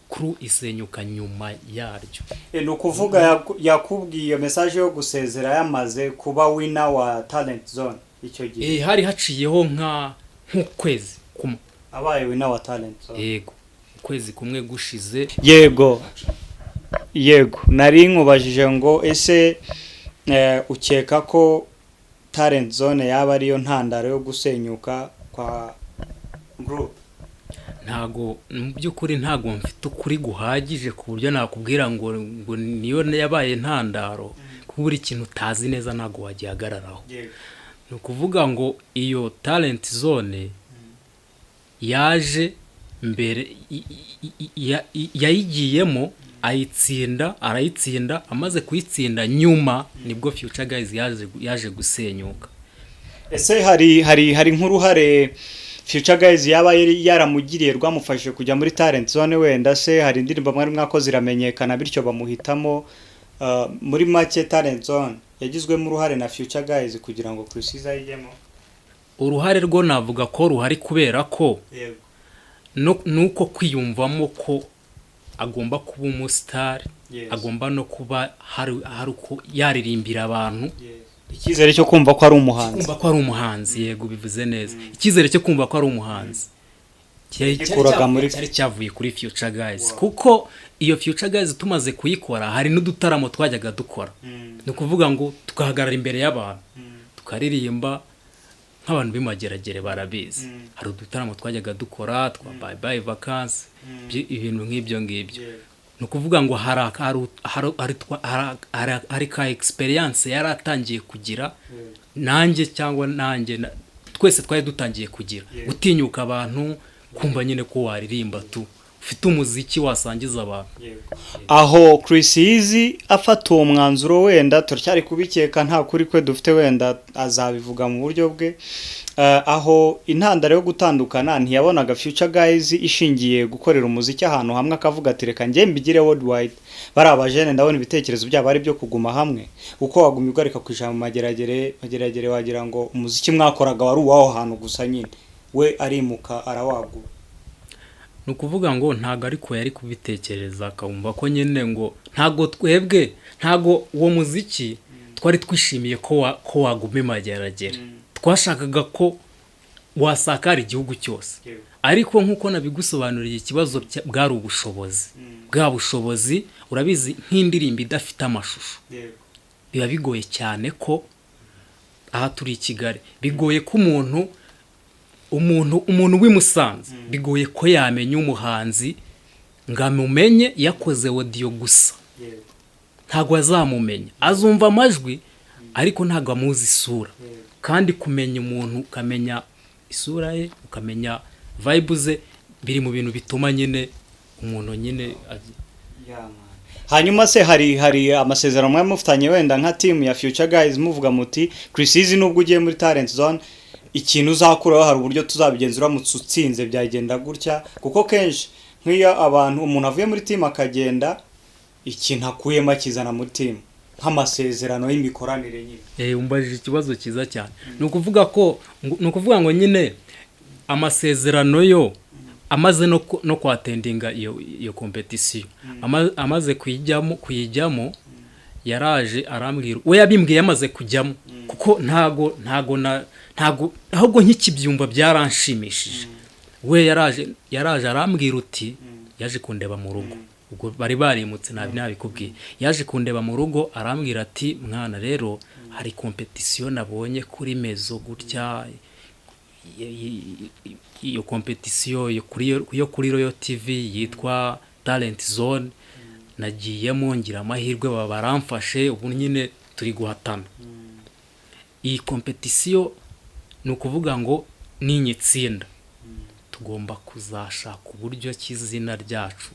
crew isenyuka nyuma yaryo. Ni ukuvuga yakubwiye iyo message yo gusezera yamaze kuba winner wa Talent Zone icyo gihe? Hari haciyeho nk'ukwezi kumwe abaye winner wa Talent Zone. Yego, ukwezi kumwe gushize. Yego, nari nkubajije ngo ese ukeka ko Talent Zone yaba ariyo ntandaro yo gusenyuka kwa group? Ntago, mu by'ukuri ntago mfite ukuri guhagije ku buryo nakubwira ngo niyo yabaye ntandaro, kuko buri kintu utazi neza ntago wagihagararaho. Ni ukuvuga ngo iyo Talent Zone yaje mbere, yayigiyemo ayitsinda, arayitsinda, amaze kuyitsinda nyuma nibwo Future Guys yaje gusenyuka. Ese hari nk'uruhare Future Guys yaba yari yaramugiriye rwamufashije kujya muri Talent Zone? Wenda se hari indirimbo mwari mwakoze iramenyekana, bityo bamuhitamo? Muri make, Talent Zone yagizwemo uruhare na Future Guys kugira ngo Chris Easy ayijyemo? Uruhare rwo navuga ko ruhari, kubera ko nuko kwiyumvamo ko agomba kuba umusitari, agomba no kuba hari uko yaririmbira abantu. Icyizere cyo kumva ko ari umuhanzi. Kumva ko ari umuhanzi, yego, bivuze neza. Icyizere cyo kumva ko ari umuhanzi Gikuraga cyari cyavuye kuri Future Guys, kuko iyo Future Guys tumaze kuyikora hari n'udutaramo twajyaga dukora, ni ukuvuga ngo tugahagarara imbere y'abantu tukaririmba, nk'abantu b'imageragere barabizi. Hari udutaramo twajyaga dukora twa Bye Bye Vacances, ibintu nk'ibyo ngibyo. Ni ukuvuga ngo hari ka experience yari atangiye kugira, nanjye cyangwa nanjye twese twari dutangiye kugira gutinyuka abantu, kumva nyine ko waririmba tu ufite umuziki wasangiza abantu. Aho Chris Easy afata uwo mwanzuro, wenda turacyari kubikeka, nta kuri kwe dufite, wenda azabivuga mu buryo bwe. Aho intandaro yo gutandukana, ntiyabonaga Future Guys ishingiye gukorera umuziki ahantu hamwe, akavuga ati: "Reka njye mbigire worldwide, bari abajene ndabona ibitekerezo byabo ari byo kuguma hamwe"? Kuko wagumye ugarika ku ijambo Mageragere, Mageragere, wagira ngo umuziki mwakoraga wari uw'aho hantu gusa nyine, we arimuka arawagura. Ni ukuvuga ngo ntabwo ariko yari kubitekereza akumva ko nyine ngo ntabwo twebwe, ntabwo uwo muziki twari twishimiye ko waguma i Mageragere, twashakaga ko wasakara igihugu cyose. Ariko nk'uko nabigusobanuriye, ikibazo bwari ubushobozi, bwa bushobozi urabizi, nk'indirimbo idafite amashusho biba bigoye cyane ko aha turi i Kigali, bigoye ko umuntu w'i Musanze, bigoye ko yamenya umuhanzi ngo amumenye yakoze audio gusa. Ntabwo azamumenya, azumva amajwi ariko ntabwo amuzi isura. Kandi kumenya umuntu, ukamenya isura ye, ukamenya vibe ze, biri mu bintu bituma nyine umuntu nyine Hanyuma se hari amasezerano mwari mufitanye wenda nka team ya Future Guys, muvuga muti: "Chris Easy, nubwo ugiye muri Talent Zone, ikintu uzakuraho hari uburyo tuzabigenza, uramutse utsinze byagenda gutya"? Kuko kenshi nk'iyo abantu, umuntu avuye muri team akagenda, ikintu akuyemo akizana muri team nk'amasezerano y'imikoranire nyine. Umbajije ikibazo cyiza cyane. Ni ukuvuga ngo nyine amasezerano yo amaze no kwattendinga iyo competition, amaze kuyijyamo. Yaraje arambwira, we yabimbwiye yamaze kujyamo, kuko ntago ahubwo nkikibyumva byaranshimishije. We yaraje arambwira uti yaje kundeba mu rugo, ubwo bari barimutse, nabikubwiye. Yaje kundeba mu rugo arambwira ati mwana rero hari competition nabonye kuri Mezo gutya, iyo competition yo kuri Royal TV yitwa Talent Zone, nagiyemo ngira amahirwe baba baramfashe, ubu nyine turi guhatana. Iyi competition ni ukuvuga ngo ninyitsinda tugomba kuzashaka uburyo ki izina ryacu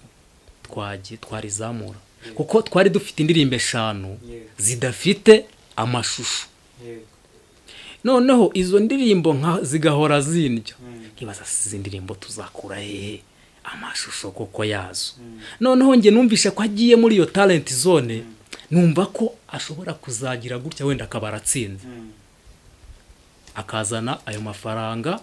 twarizamura, kuko twari dufite indirimbo 5 zidafite amashusho. Noneho izo ndirimbo zigahora zindya, nkibaza izi ndirimbo tuzakura hehe amashusho koko yazo. Noneho njye numvisha ko agiye muri iyo Talent Zone, numva ko ashobora kuzagira gutya wenda akaba aratsinze, akazana ayo mafaranga.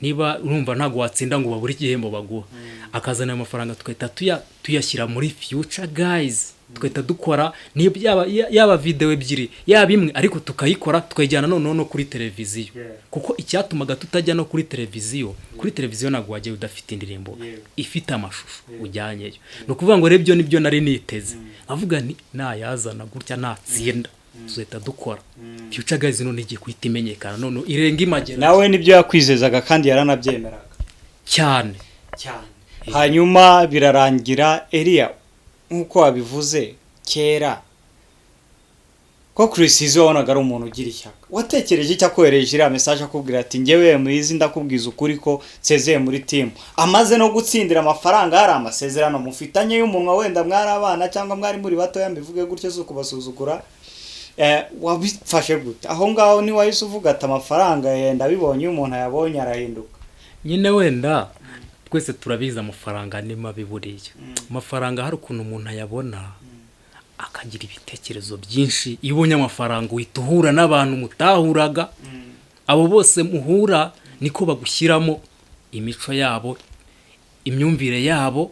Niba urumva ntago watsinda ngo babure igihembo baguha, akazana ayo mafaranga tugahita tuyashyira muri Future Guys, tugahita dukora niba yaba video 2 yaba imwe, ariko tukayikora tukayijyana noneho no kuri televiziyo. Kuko icyatumaga tutajya no kuri televiziyo, kuri televiziyo ntabwo wajya udafite indirimbo ifite amashusho ujyanyeyo. Ni ukuvuga ngo rero nibyo nari niteze, nkavuga nti nayazana gutya natsinda tuzahita dukora Future Guys none igiye kuhita imenyekana, none irenga imagera. Nawe nibyo yakwizezaga kandi yaranabyemeraga cyane cyane. Hanyuma birarangira Elia, nkuko wabivuze kera ko Chris Easy wabonaga ari umuntu ugira ishyaka, watekereje icyo akohereje iriya message akubwira ati njyewe Muyizi ndakubwiza ukuri ko nsezeye muri team, amaze no gutsindira amafaranga, hari amasezerano mufitanye y'umunwa, wenda mwari abana cyangwa mwari muri batoya, mbivuge gutyo si ukubasuzugura, wabifashe gute aho ngaho? Ni wahise uvuga ati amafaranga yenda bibonye, iyo umuntu ayabonye arahinduka nyine. Wenda twese turabizi amafaranga ni mabi buriya. Amafaranga hari ukuntu umuntu ayabona akagira ibitekerezo byinshi. Iyo ubonye amafaranga uhita uhura n'abantu mutahuraga, abo bose muhura niko bagushyiramo imico yabo, imyumvire yabo.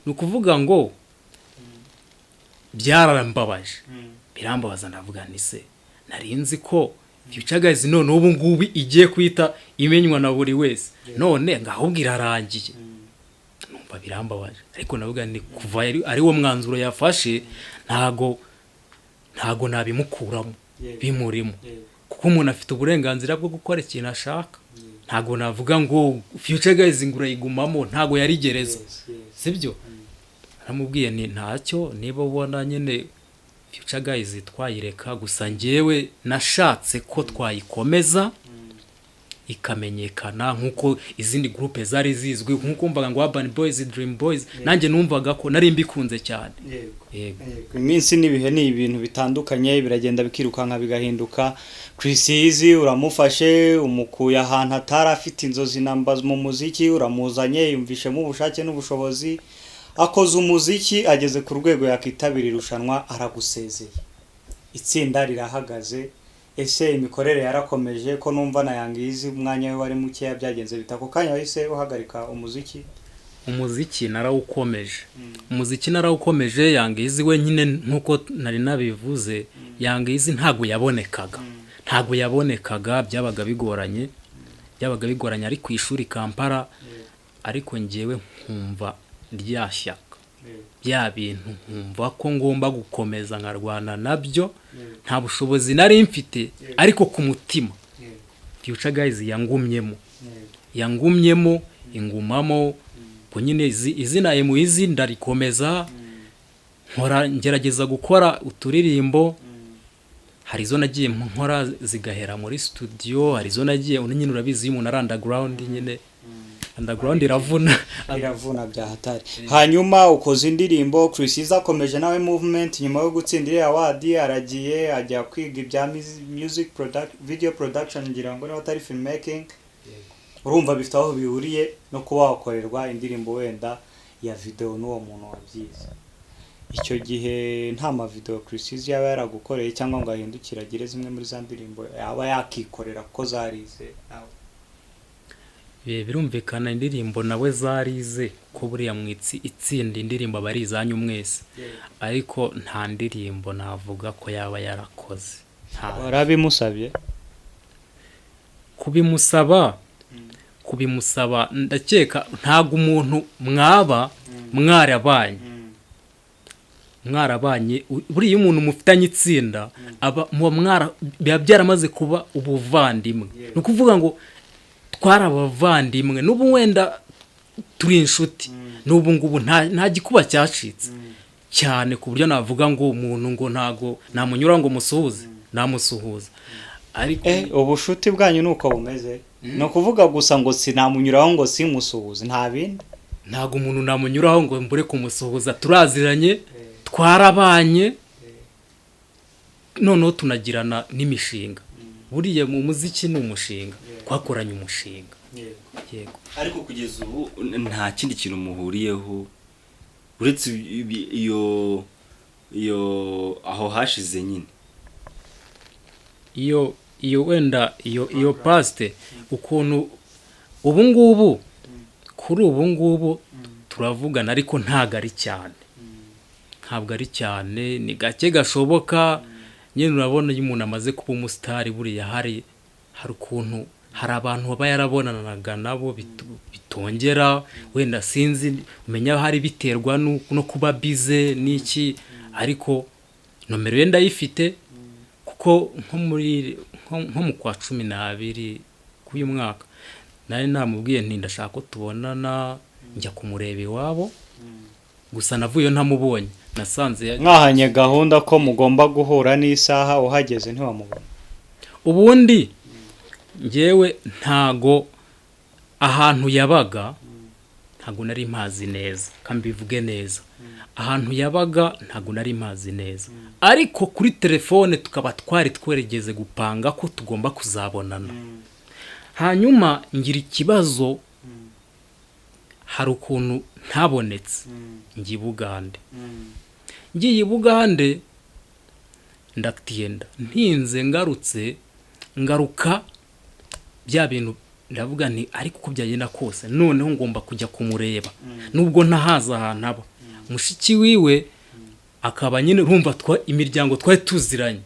Ni ukuvuga ngo byarambabaje, birambabaza, ndavuga nti se nari nzi ko Future Guys none ubu ngubu igiye kwita imenywa na buri wese, none ngahubwo irarangiye. Numva birambabaje, ariko navuga ni kuva ari wo mwanzuro yafashe, ntago nabimukuramo bimurimo, kuko umuntu afite uburenganzira bwo gukora ikintu ashaka. Ntago navuga ngo Future Guys ngo urayigumamo, ntago yari gereza, sibyo? Naramubwiye ni ntacyo, niba ubona nyine Future Guys twayireka, gusa njyewe nashatse ko twayikomeza ikamenyekana nkuko izindi groupe zari zizwi, nkuko mvaga ngo Urban Boys, Dream Boys, nanjye numvaga ko nari mbikunze cyane. Yego. Iminsi n'ibihe ni ibintu bitandukanye, biragenda bikirukanka bigahinduka. Chris Easy uramufashe, umukuye ahantu atari afite inzozi namba mu muziki, uramuzanye, yumvishemo ubushake n'ubushobozi, akoze umuziki, ageze ku rwego yakitabira irushanwa, aragusezeye, itsinda rirahagaze. Ese imikorere yarakomeje ko numva na Young Easy umwanya we wari mukeya, byagenze bita ako kanya wahise uhagarika umuziki? Umuziki narawukomeje, umuziki narawukomeje. Young Easy we nyine nkuko nari nabivuze, Young Easy ntago yabonekaga, ntago yabonekaga, byabaga bigoranye, byabaga bigoranye ari ku ishuri Kampala. Ariko njyewe nkumva rya shyaka, bya bintu nkumva ko ngomba gukomeza nkarwana nabyo. Nta bushobozi nari mfite, ariko ku mutima Future Guys yangumyemo, yangumyemo, ingumamo. Ubwo nyine izina Emuizi ndarikomeza, nkora, ngerageza gukora uturirimbo. Hari izo nagiye nkora zigahera muri studio, hari izo nagiye nyine, urabizi iyo umuntu ari underground nyine, underground iravuna. Iravuna bya hatari. Hanyuma ukoze indirimbo, Chris Easy akomeje nawe movement, nyuma yo gutsindira iriya award aragiye ajya kwiga ibya music video production, ngira ngo niba atari filmmaking. Urumva bifite aho bihuriye no kuba wakorerwa indirimbo wenda ya video n'uwo muntu wabyize. Icyo gihe nta ma video Chris Easy yaba yaragukoreye cyangwa ngo ahindukire agire zimwe muri za ndirimbo yaba yakikorera kuko zarize nawe? Birumvikana indirimbo nawe zarize, ko buriya mu itsinda indirimbo aba ari izanyu mwese, ariko nta ndirimbo navuga ko yaba yarakoze. Warabimusabye? Kubimusaba ndakeka ntabwo umuntu mwaba mwarabanye, buriya umuntu mufitanye itsinda aba biba byaramaze kuba ubuvandimwe. Ni ukuvuga ngo twarabavandimwe, n'ubu wenda turi inshuti, n'ubu ngubu nta gikuba cyacitse cyane ku buryo navuga ngo umuntu ngo ntago namunyura ngo musuhuze, namusuhuza. Ariko ubushuti bwanyu nuko bumeze, ni ukuvuga gusa ngo sinamunyuraho ngo simusuhuze, nta bindi. Ntago umuntu namunyuraho ngo mbure kumusuhuza, turaziranye, twarabanye, noneho tunagirana n'imishinga. Buriya mu muziki ni umushinga, twakoranye umushinga. Yego. Ariko kugeza ubu nta kindi kintu muhuriyeho uretse iyo aho hashize nyine. Iyo wenda iyo paste ukuntu ubu ngubu kuri ubu ngubu turavugana, ariko ntago ari cyane, ntabwo ari cyane, ni gake gashoboka. Nyine urabona iyo umuntu amaze kuba umusitari buriya hari ukuntu hari abantu baba yarabonanaga nabo bitongera, wenda sinzi umenya hari biterwa no kuba bize n'iki, ariko nomero ye ndayifite kuko nko mu kwa 12 k'uyu mwaka nari namubwiye nti ndashaka ko tubonana, njya kumureba iwabo, gusa navuyeyo ntamubonye, nasanze mwahanye gahunda ko mugomba guhura n'isaha, uhageze ntiwamubona. Ubundi ngewe ntago ahantu yabaga ntago nari mpazi neza, kambivuge neza, ahantu yabaga ntago nari mpazi neza, ariko kuri telefone tukaba twari tweregeze gupanga ko tugomba kuzabonana. Hanyuma ngira ikibazo, hari ukuntu ntabonetse, ngiye Bugande, ngiye Bugande ndatinda, ntinze ngarutse, ngaruka bya bintu ndavuga nti ariko uko byagenda kose noneho ngomba kujya kumureba nubwo ntahaza ahantu aba. Mushiki wiwe akaba nyine urumva imiryango twari tuziranye,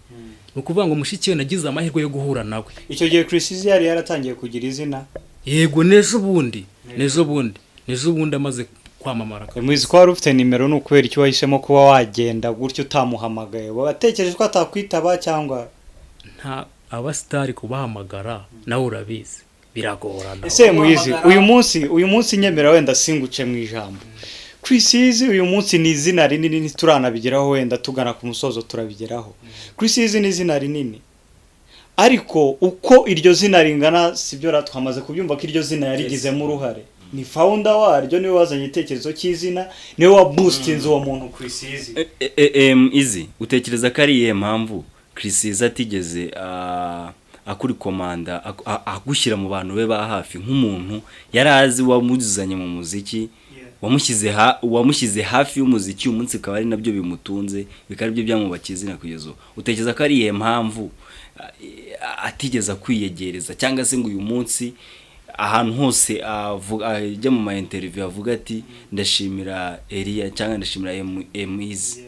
ni ukuvuga ngo mushiki we nagize amahirwe yo guhura nawe. Icyo gihe Chris Eazy yari yaratangiye kugira izina. Yego, n'ejo bundi amaze kwamamara. Muzi ko wari ufite nimero, ni ukubera icyo wahisemo kuba wagenda gutyo utamuhamagaye? Watekereje ko atakwitaba cyangwa nta abasitari kubahamagara nawe urabizi biragorana. Ese Muizi, uyu munsi nyemera wenda singuce mu ijambo. Chris Eazy uyu munsi ni izina rinini, ntituranabigeraho wenda tugana ku musozo turabigeraho. Chris Eazy ni izina rinini, ariko uko iryo zina ringana sibyo twamaze kubyumva ko iryo zina yarigizemo uruhare. Ni founder waryo, niwe wazanye igitekerezo cy'izina, niwe wa boostinze uwo muntu Chris Eazy. Eazy, utekereza ko ari iyihe mpamvu Chris Eazy atigeze akurikomanda agushyira mu bantu be ba hafi nk'umuntu yari azi wamuzanye mu muziki, wamushyize hafi y'umuziki, uyu munsi akaba ari nabyo bimutunze, bikaba aribyo byamwubakiye izina kugeza ubu? Utekereza ko ari iyihe mpamvu atigeze akwiyegereza, cyangwa se ngo uyu munsi ahantu hose ajya mu ma interview avuga ati ndashimira Elia cyangwa ndashimira Eazy?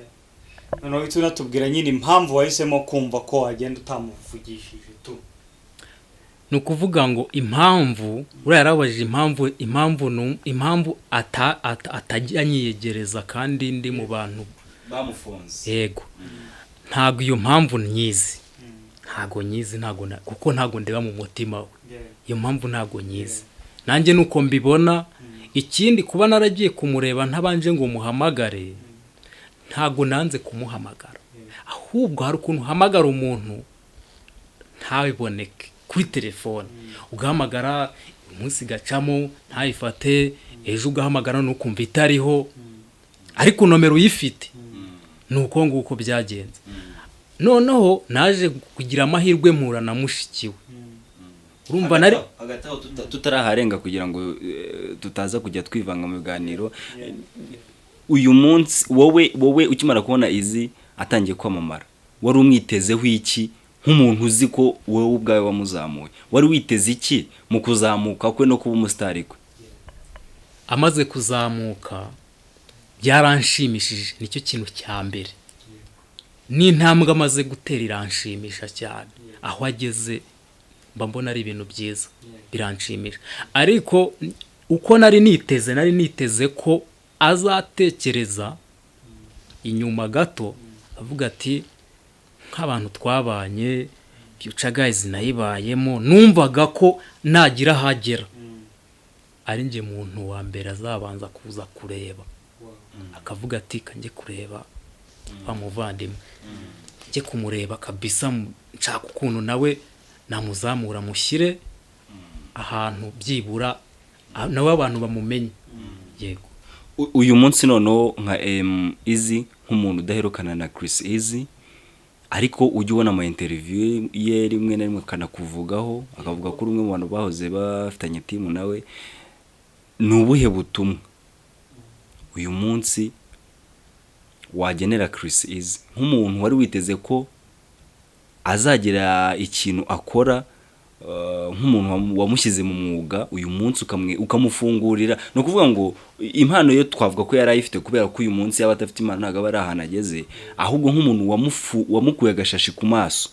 Noneho uhita unatubwira nyine impamvu wahisemo kumva ko wagenda utamuvugishije tu. Ni ukuvuga ngo impamvu uriya yarabajije impamvu atajya anyiyegereza kandi ndi mu bantu bamufunze. Yego, ntago iyo mpamvu nyizi, ntago nyizi, ntago kuko ntago ndeba mu mutima we, iyo mpamvu ntago nyizi nanjye nuko mbibona. Ikindi kuba naragiye kumureba ntabanje ngo muhamagare, ntago nanze kumuhamagara, ahubwo hari ukuntu uhamagara umuntu ntabiboneke kuri telefone, ugahamagara umunsi gacamo ntayifate, ejo ugahamagara nukumva itariho, ariko nomero uyifite. Nuko nguko byagenze. Noneho naje kugira amahirwe mpura na mushiki we. Urumva nari hagati aho tutaraharenga kugira ngo tutaza kujya twivanga mu biganiro. Uyu munsi wowe ukimara kubona Eazy atangiye kwamamara, wari umwitezeho iki Nk'umuntu uzi ko wowe ubwawe wamuzamuye, wari witeze iki mu kuzamuka kwe no kuba umusitari kwe? Amaze kuzamuka byaranshimishije, nicyo kintu cya mbere. N'intambwe amaze gutera iranshimisha cyane, aho ageze mba mbona ari ibintu byiza, biranshimisha. Ariko uko nari niteze ko azatekereza inyuma gato, avuga ati: "Nk'abantu twabanye, Future Guys nayibayemo, numvaga ko nagira ahagera ari njye muntu wa mbere azabanza kuza kureba, akavuga ati: 'Kanjye kureba wa muvandimwe, njye kumureba kabisa, nshaka ukuntu nawe namuzamura, mushyire ahantu byibura nawe abantu bamumenye.'" Yego. Uyu munsi noneho nka M Easy, nk'umuntu udaherukana na Chris Easy, ariko ujya ubona ama interview ye rimwe na rimwe akanakuvugaho, akavuga ko uri umwe mu bantu bahoze bafitanye team nawe, ni ubuhe butumwa uyu munsi wagenera Chris Easy nk'umuntu wari witeze ko azagira ikintu akora, nk'umuntu wamushyize mu mwuga, uyu munsi ukamufungurira? Ni ukuvuga ngo impano yo twavuga ko yari ayifite, kubera ko uyu munsi yaba adafite impano ntabwo aba ari ahantu ageze. Ahubwo nk'umuntu wamukuye agashashi ku maso,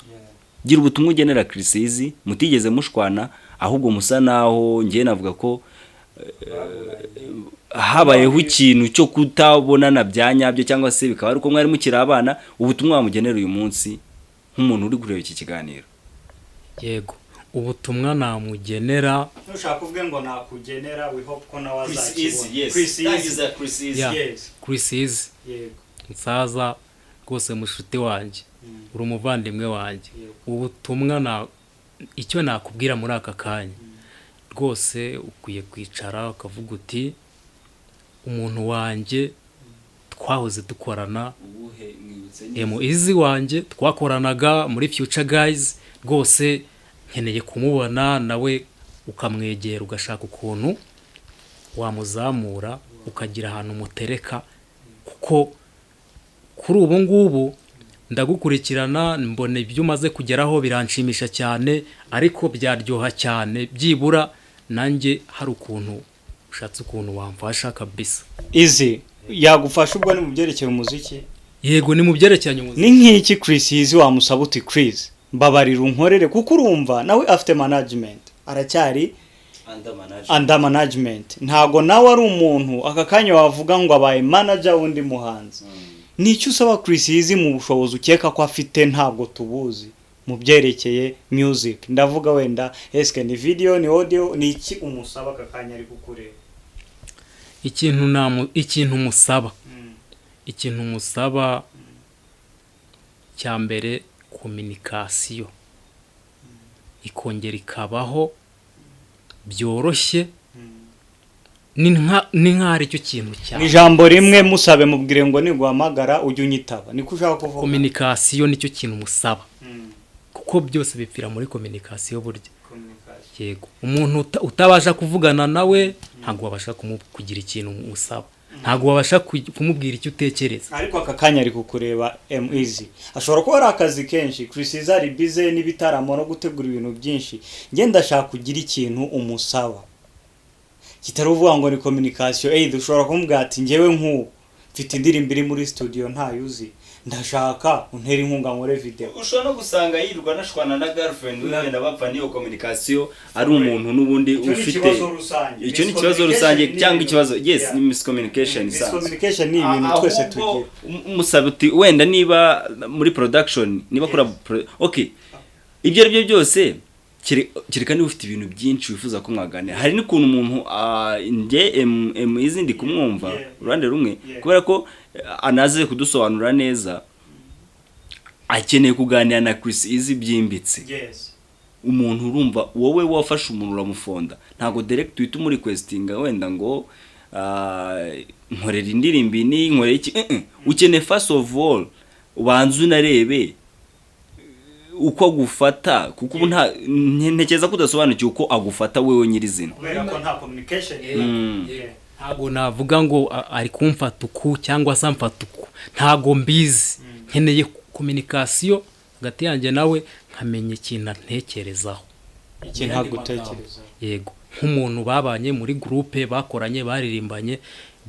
gira ubutumwa ugenera Chris Easy mutigeze mushwana, ahubwo musa naho ngewe navuga ko habayeho ikintu cyo kutabonana bya nyabyo, cyangwa se bikaba ari uko mwari mukiri abana. Ubutumwa wamugenera uyu munsi nk'umuntu uri kureba iki kiganiro? Yego, ubutumwa namugenera, Ntushaka kuvuge ngo nakugenera, we hope ko nawe azakibona. Chris Easy. Yeah. Yes. Chris Easy, nsaza rwose, mushuti wanjye, uri umuvandimwe wanjye. Ubutumwa na icyo nakubwira muri aka kanya, rwose ukwiye kwicara ukavuga uti: "Umuntu wanjye twahoze dukorana, M Easy wanjye twakoranaga muri Future Guys, rwose nkeneye kumubona nawe." Ukamwegera, ugashaka ukuntu wamuzamura, ukagira ahantu umutereka, kuko kuri ubu ngubu ndagukurikirana, mbona ibyo umaze kugeraho biranshimisha cyane, ariko byaryoha cyane byibura nanjye hari ukuntu ushatse ukuntu wamfasha kabisa. Easy yagufasha, ubwo ni mu byerekeye umuziki? Yego, ni mu byerekeranye umuziki. Ni nk'iki Chris Easy wamusaba uti: "Chris, mbabarira unkorere"? Kuko urumva nawe afite management, aracyari under management, ntago nawe ari umuntu aka kanya wavuga ngo abaye manager w'undi muhanzi. Ni icyo usaba Chris Easy mu bushobozi ukeka ko afite, ntabwo tubuzi, mu byerekeye music ndavuga, wenda eske ni video, ni audio, ni iki umusaba aka kanya ari kukureba? Ikintu musaba cya mbere, communication ikongera ikabaho byoroshye, ni nka ari cyo kintu cya Mu ijambo rimwe musabe, mubwire ngo niguhamagara ujye unyitaba, niko ushaka kuvuga? Communication nicyo kintu musaba, kuko byose bipfira muri communication burya. Yego, umuntu utabasha kuvugana nawe ntabwo wabasha kugira ikintu musaba, ntabwo wabasha kumubwira icyo utekereza. Ariko aka kanya ari kukureba M Easy, ashobora kuba ari akazi kenshi, Chris Easy ari busy n'ibitaramo no gutegura ibintu byinshi. Njye ndashaka kugira ikintu umusaba kitari uvuga ngo ni communication. Dushobora kumubwira ati: "Njyewe nk'ubu mfite indirimbo iri muri studio ntayo uzi, ndashaka untere inkunga nkore video." Ushobora no gusanga yirirwa anashwana na girlfriend we, wenda bapfa n'iyo communication, ari umuntu n'ubundi Icyo ni ufite ikibazo rusange. Icyo ni ikibazo rusange Miscommunication ni cyangwa ikibazo, yes, ni miscommunication isanzwe. Miscommunication ni ibintu twese Ahubwo tugira. Musaba uti wenda niba muri production, niba kora okay, ibyo ari byo byose, kereka niba ufite ibintu byinshi wifuza ko mwaganira. Hari n'ukuntu umuntu, njye M Easy ndi kumwumva uruhande rumwe, kubera ko anaze kudusobanura neza, akeneye kuganira na Chris Easy byimbitse. Umuntu urumva wowe wafashe umuntu uramufonda, ntabwo direct uhita umurequestinga wenda ngo nkorera indirimbo iyi n'iyi, nkorera iki. Ukeneye first of all ubanze unarebe uko agufata, kuko ubu nta ntekereza ko udasobanukiwe uko agufata wewe nyirizina. Kubera ko nta communication. Ntabwo navuga ngo ari kumfata uku cyangwa se amfata uku, ntabwo mbizi. Nkeneye communication hagati. Hagati yanjye nawe nkamenya ikintu antekerezaho. Ikintu agutekerezaho. Yego, nk'umuntu babanye muri groupe, bakoranye, baririmbanye,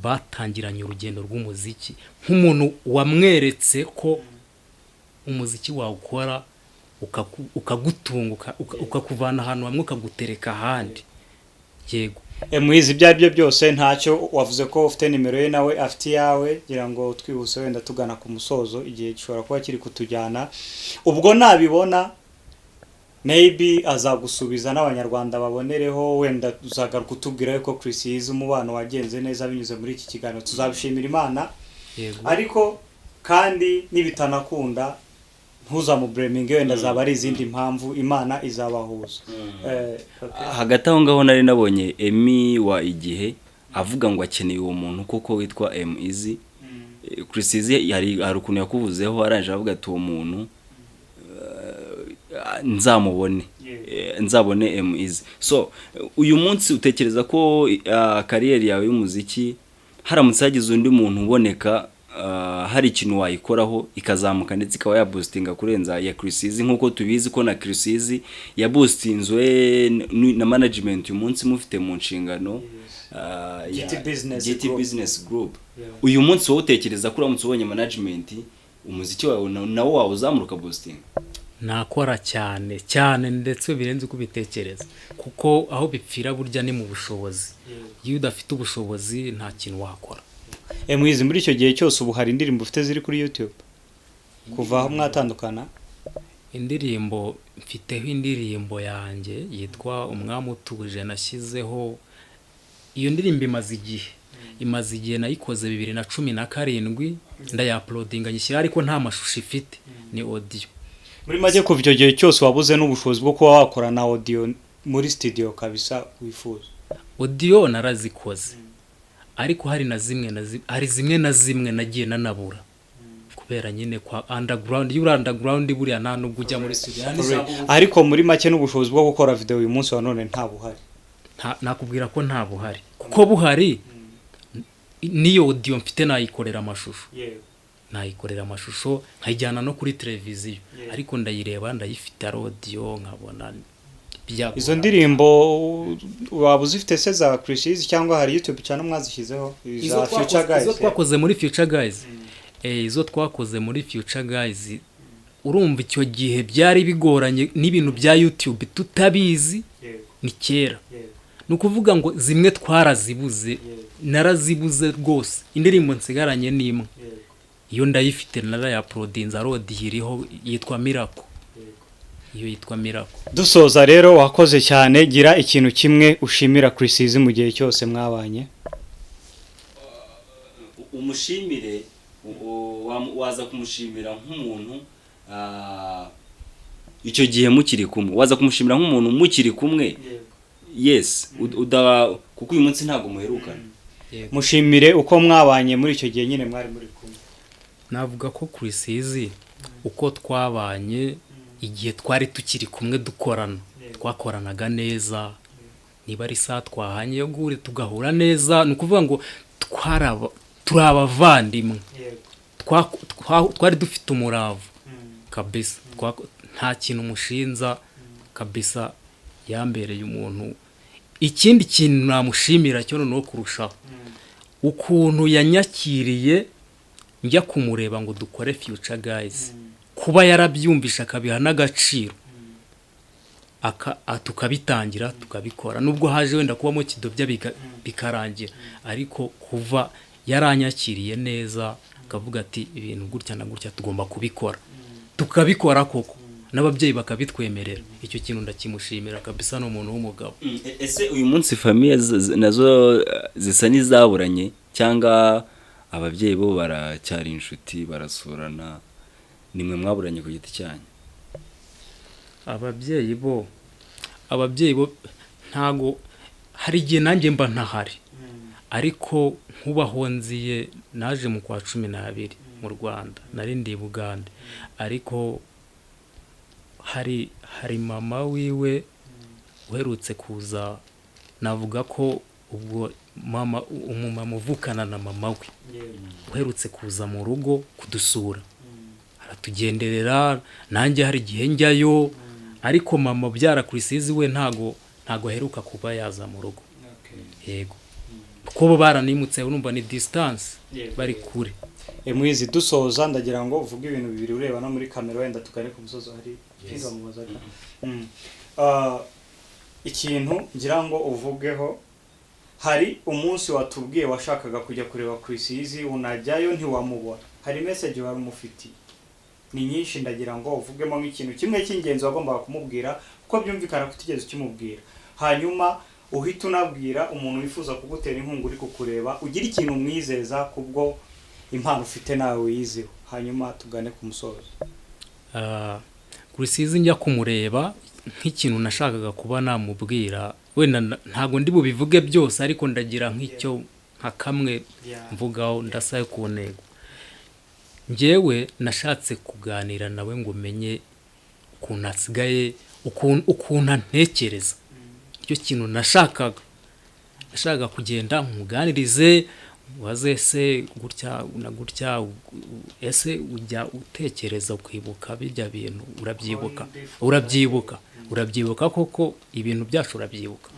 batangiranye urugendo rw'umuziki, nk'umuntu wamweretse ko umuziki wawukora ukagutunga, ukakuvana ahantu hamwe ukagutereka ahandi. Yego. Mwizi, ibyo ari byo byose ntacyo wavuze ko ufite nimero ye nawe afite iyawe, ngira ngo twihuse wenda tugana ku musozo, igihe gishobora kuba kiri kutujyana. Ubwo nabibona maybe azagusubiza n'Abanyarwanda babonereho, wenda uzagaruka utubwira yuko Chris yize umubano wagenze neza binyuze muri iki kiganiro, tuzabishimira Imana. Yego. Ariko kandi nibitanakunda ntuzamublaminge, wenda azaba ari izindi mpamvu, Imana izabahuza. Okay. Hagati aho ngaho nari nabonye Emmy wa Igihe avuga ngo akeneye uwo muntu koko witwa M Easy. Chris Easy hari ukuntu yakuvuzeho, arangije avuga ati uwo muntu nzamubone, nzabone M Easy. So uyu munsi utekereza ko career yawe y'umuziki haramutse hagize undi muntu uboneka, hari ikintu wayikoraho ikazamuka ndetse ikaba yaboostinga kurenza ya Chris Easy, nk'uko tubizi ko na Chris Easy yaboostinzwe na management uyu munsi mufite mu nshingano, ya GT Business GT Group. Business Group. Uyu munsi wowe utekereza ko uramutse ubonye management umuziki wawe nawo wawuzamura ukaboostinga? Nakora cyane cyane ndetse birenze uko ubitekereza, kuko aho bipfira burya ni mu bushobozi. Iyo udafite ubushobozi nta kintu wakora. Mwizi, muri icyo gihe cyose ubu hari indirimbo ufite ziri kuri YouTube kuva aho mwatandukana? Indirimbo mfiteho, indirimbo yanjye yitwa Umwami Utuje nashyizeho. Iyo ndirimbo imaze igihe, nayikoze 2017, ndayauploadinga nyishyira, ariko nta mashusho ifite, ni audio. Muri make kuva icyo gihe cyose wabuze n'ubushobozi bwo kuba wakora na audio muri studio kabisa wifuza? Audio narazikoze, ariko hari zimwe na zimwe nagiye nanabura kubera nyine kwa underground. Iyo uri underground buriya nta nubwo ujya muri studio. Nta n'ijambo Ariko muri make n'ubushobozi bwo gukora video uyu munsi wa none nta buhari? Nakubwira ko nta buhari, kuko buhari n'iyo audio mfite nayikorera amashusho, nkayijyana no kuri televiziyo, ariko ndayireba ndayifite ari audio nkabona byagorana. Izo ndirimbo waba uzifite se za Chris Easy, cyangwa hari YouTube channel mwazishyizeho Izo za Future Guys? Izo twakoze muri Future Guys, izo twakoze muri Future Guys, urumva icyo gihe byari bigoranye n'ibintu bya YouTube tutabizi, ni kera. Ni ukuvuga ngo zimwe twarazibuze, narazibuze rwose. Indirimbo nsigaranye ni imwe, iyo ndayifite, narayauploadinze, audio iriho, yitwa Miracle. Iyo yitwa Miracle. Dusoza rero, wakoze cyane, gira ikintu kimwe ushimira Chris Easy mu gihe cyose mwabanye. Umushimire, waza kumushimira nk'umuntu, icyo gihe mukiri kumwe, waza kumushimira nk'umuntu mukiri kumwe, yes, kuko uyu munsi ntabwo muherukana. Mushimire uko mwabanye muri icyo gihe nyine mwari muri kumwe. Navuga ko Chris Easy uko twabanye igihe twari tukiri kumwe dukorana, twakoranaga neza. Niba ari isaha twahanye yo guhura, tugahura neza. Ni ukuvuga ngo turi abavandimwe. Twari dufite umurava kabisa. Nta kintu mushinza kabisa, yambereye umuntu. Ikindi kintu namushimira cyo noneho kurushaho, ukuntu yanyakiriye njya kumureba ngo dukore Future Guys, kuba yarabyumvisha akabiha n'agaciro, tukabitangira tukabikora, nubwo haje wenda kubamo kidobya bikarangira, ariko kuva yaranyakiriye neza akavuga ati ibintu gutya na gutya tugomba kubikora, tukabikora koko, n'ababyeyi bakabitwemerera, icyo kintu ndakimushimira kabisa, ni umuntu w'umugabo. Ese uyu munsi famille nazo zisa n'izaburanye, cyangwa ababyeyi bo baracyari inshuti, barasurana, nimwe mwaburanye ku giti cyanyu? Ababyeyi bo ntago, hari igihe nanjye mba ntahari, ariko nkubaho nziye naje mu kwa 12 mu Rwanda, nari ndi i Bugande, ariko hari mama wiwe uherutse kuza. Navuga ko ubwo mama, umumama uvukana na mama we uherutse kuza mu rugo kudusura. Aratugenderera, nanjye hari igihe njyayo, ariko mama ubyara Chriss Eazy we ntago aheruka kuba yaza mu rugo. Yego, kuko bo baranimutse, urumva ni distance, bari kure. Mwizi, dusoza ndagira ngo uvuge ibintu bibiri ureba no muri kamera, wenda tugane ku musozo. Hari ikibazo mubazaga. Ikintu ngira ngo uvugeho, hari umunsi watubwiye washakaga kujya kureba Chriss Eazy, unajyayo ntiwamubona, hari message wari umufitiye, ni nyinshi, ndagira ngo uvugemo nk'ikintu kimwe cy'ingenzi wagombaga kumubwira, kuko byumvikana ko utigeze ukimubwira, hanyuma uhita unabwira umuntu wifuza kugutera inkunga uri kukureba, ugira ikintu umwizeza kubwo impano ufite nawe wiyiziho, hanyuma tugane ku musozo. Chriss Eazy njya kumureba, nk'ikintu nashakaga kuba namubwira, wenda ntago ndi bubivuge byose, ariko ndagira nk'icyo nka kamwe mvugaho, ndasaye ku ntego. Njyewe nashatse kuganira nawe ngo menye ukuntu asigaye, ukuntu antekereza. Icyo kintu nashakaga kugenda nkuganirize, waze se gutya na gutya, ese ujya utekereza ukibuka bijya bintu, urabyibuka koko ibintu byacu urabyibuka.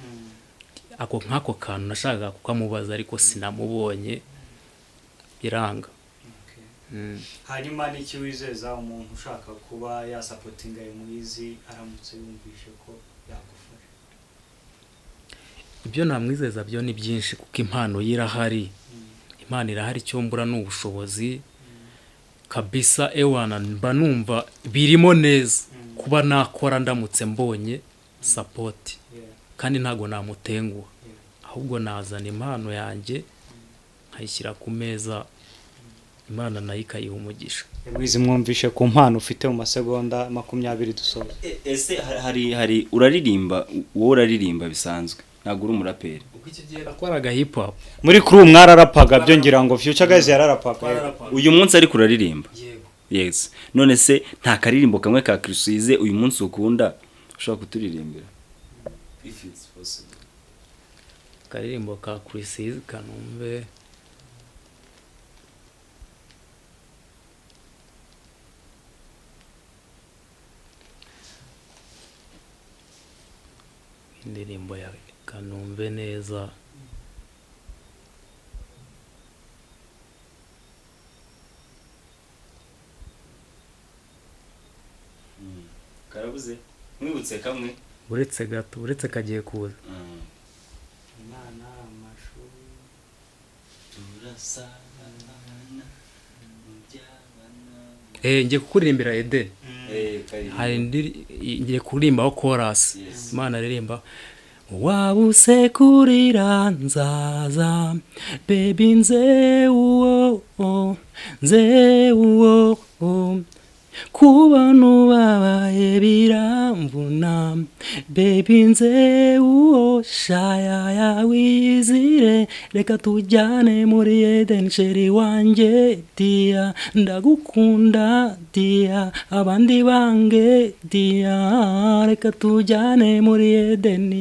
Ako nkako kantu nashakaga kukamubaza, ariko sinamubonye, biranga. Hanyuma n'iki wizeza umuntu ushaka kuba yasapotinga Mwizi aramutse yumvishe ko yagufasha? Ibyo namwizeza byo ni byinshi, kuko impano irahari. Impano irahari, icyo mbura ni ubushobozi kabisa. Ewana mba numva birimo neza kuba nakora ndamutse mbonye support, kandi ntago namutenguha, ahubwo nazana impano yanjye nkayishyira ku meza, Imana nayo ikayiha umugisha. Mwizi, mwumvishe ku mpano ufite mu masegonda 20 dusoza. Ese hari uraririmba, wowe uraririmba bisanzwe, ntabwo uri umuraperi? Uko icyo gihe nakoraga hip hop muri crew mwararapaga, byo ngira ngo Future Guys yararapaga. Uyu munsi ariko uraririmba? Yego. Yes. None se nta karirimbo kamwe ka Chriss Eazy uyu munsi ukunda ushobora kuturirimbira? If it's possible. Karirimbo ka Chriss Eazy kanumve. Indirimbo ya kanumve neza. Karabuze mwibutse kamwe, uretse gato, uretse kagiye kuza. Imana amashu turasabana. Ngiye kukuririmbira Ede. Hari ngiye kuririmbaho chorus. Imana aririmba wabusekurira nzaza baby nze uwo nze uwo kubona ubabaye biramvuna baby nze uwo shaya yawizire reka tujyane muri Eden sheri wanjye dia ndagukunda dia abandi bange dia reka tujyane muri Eden.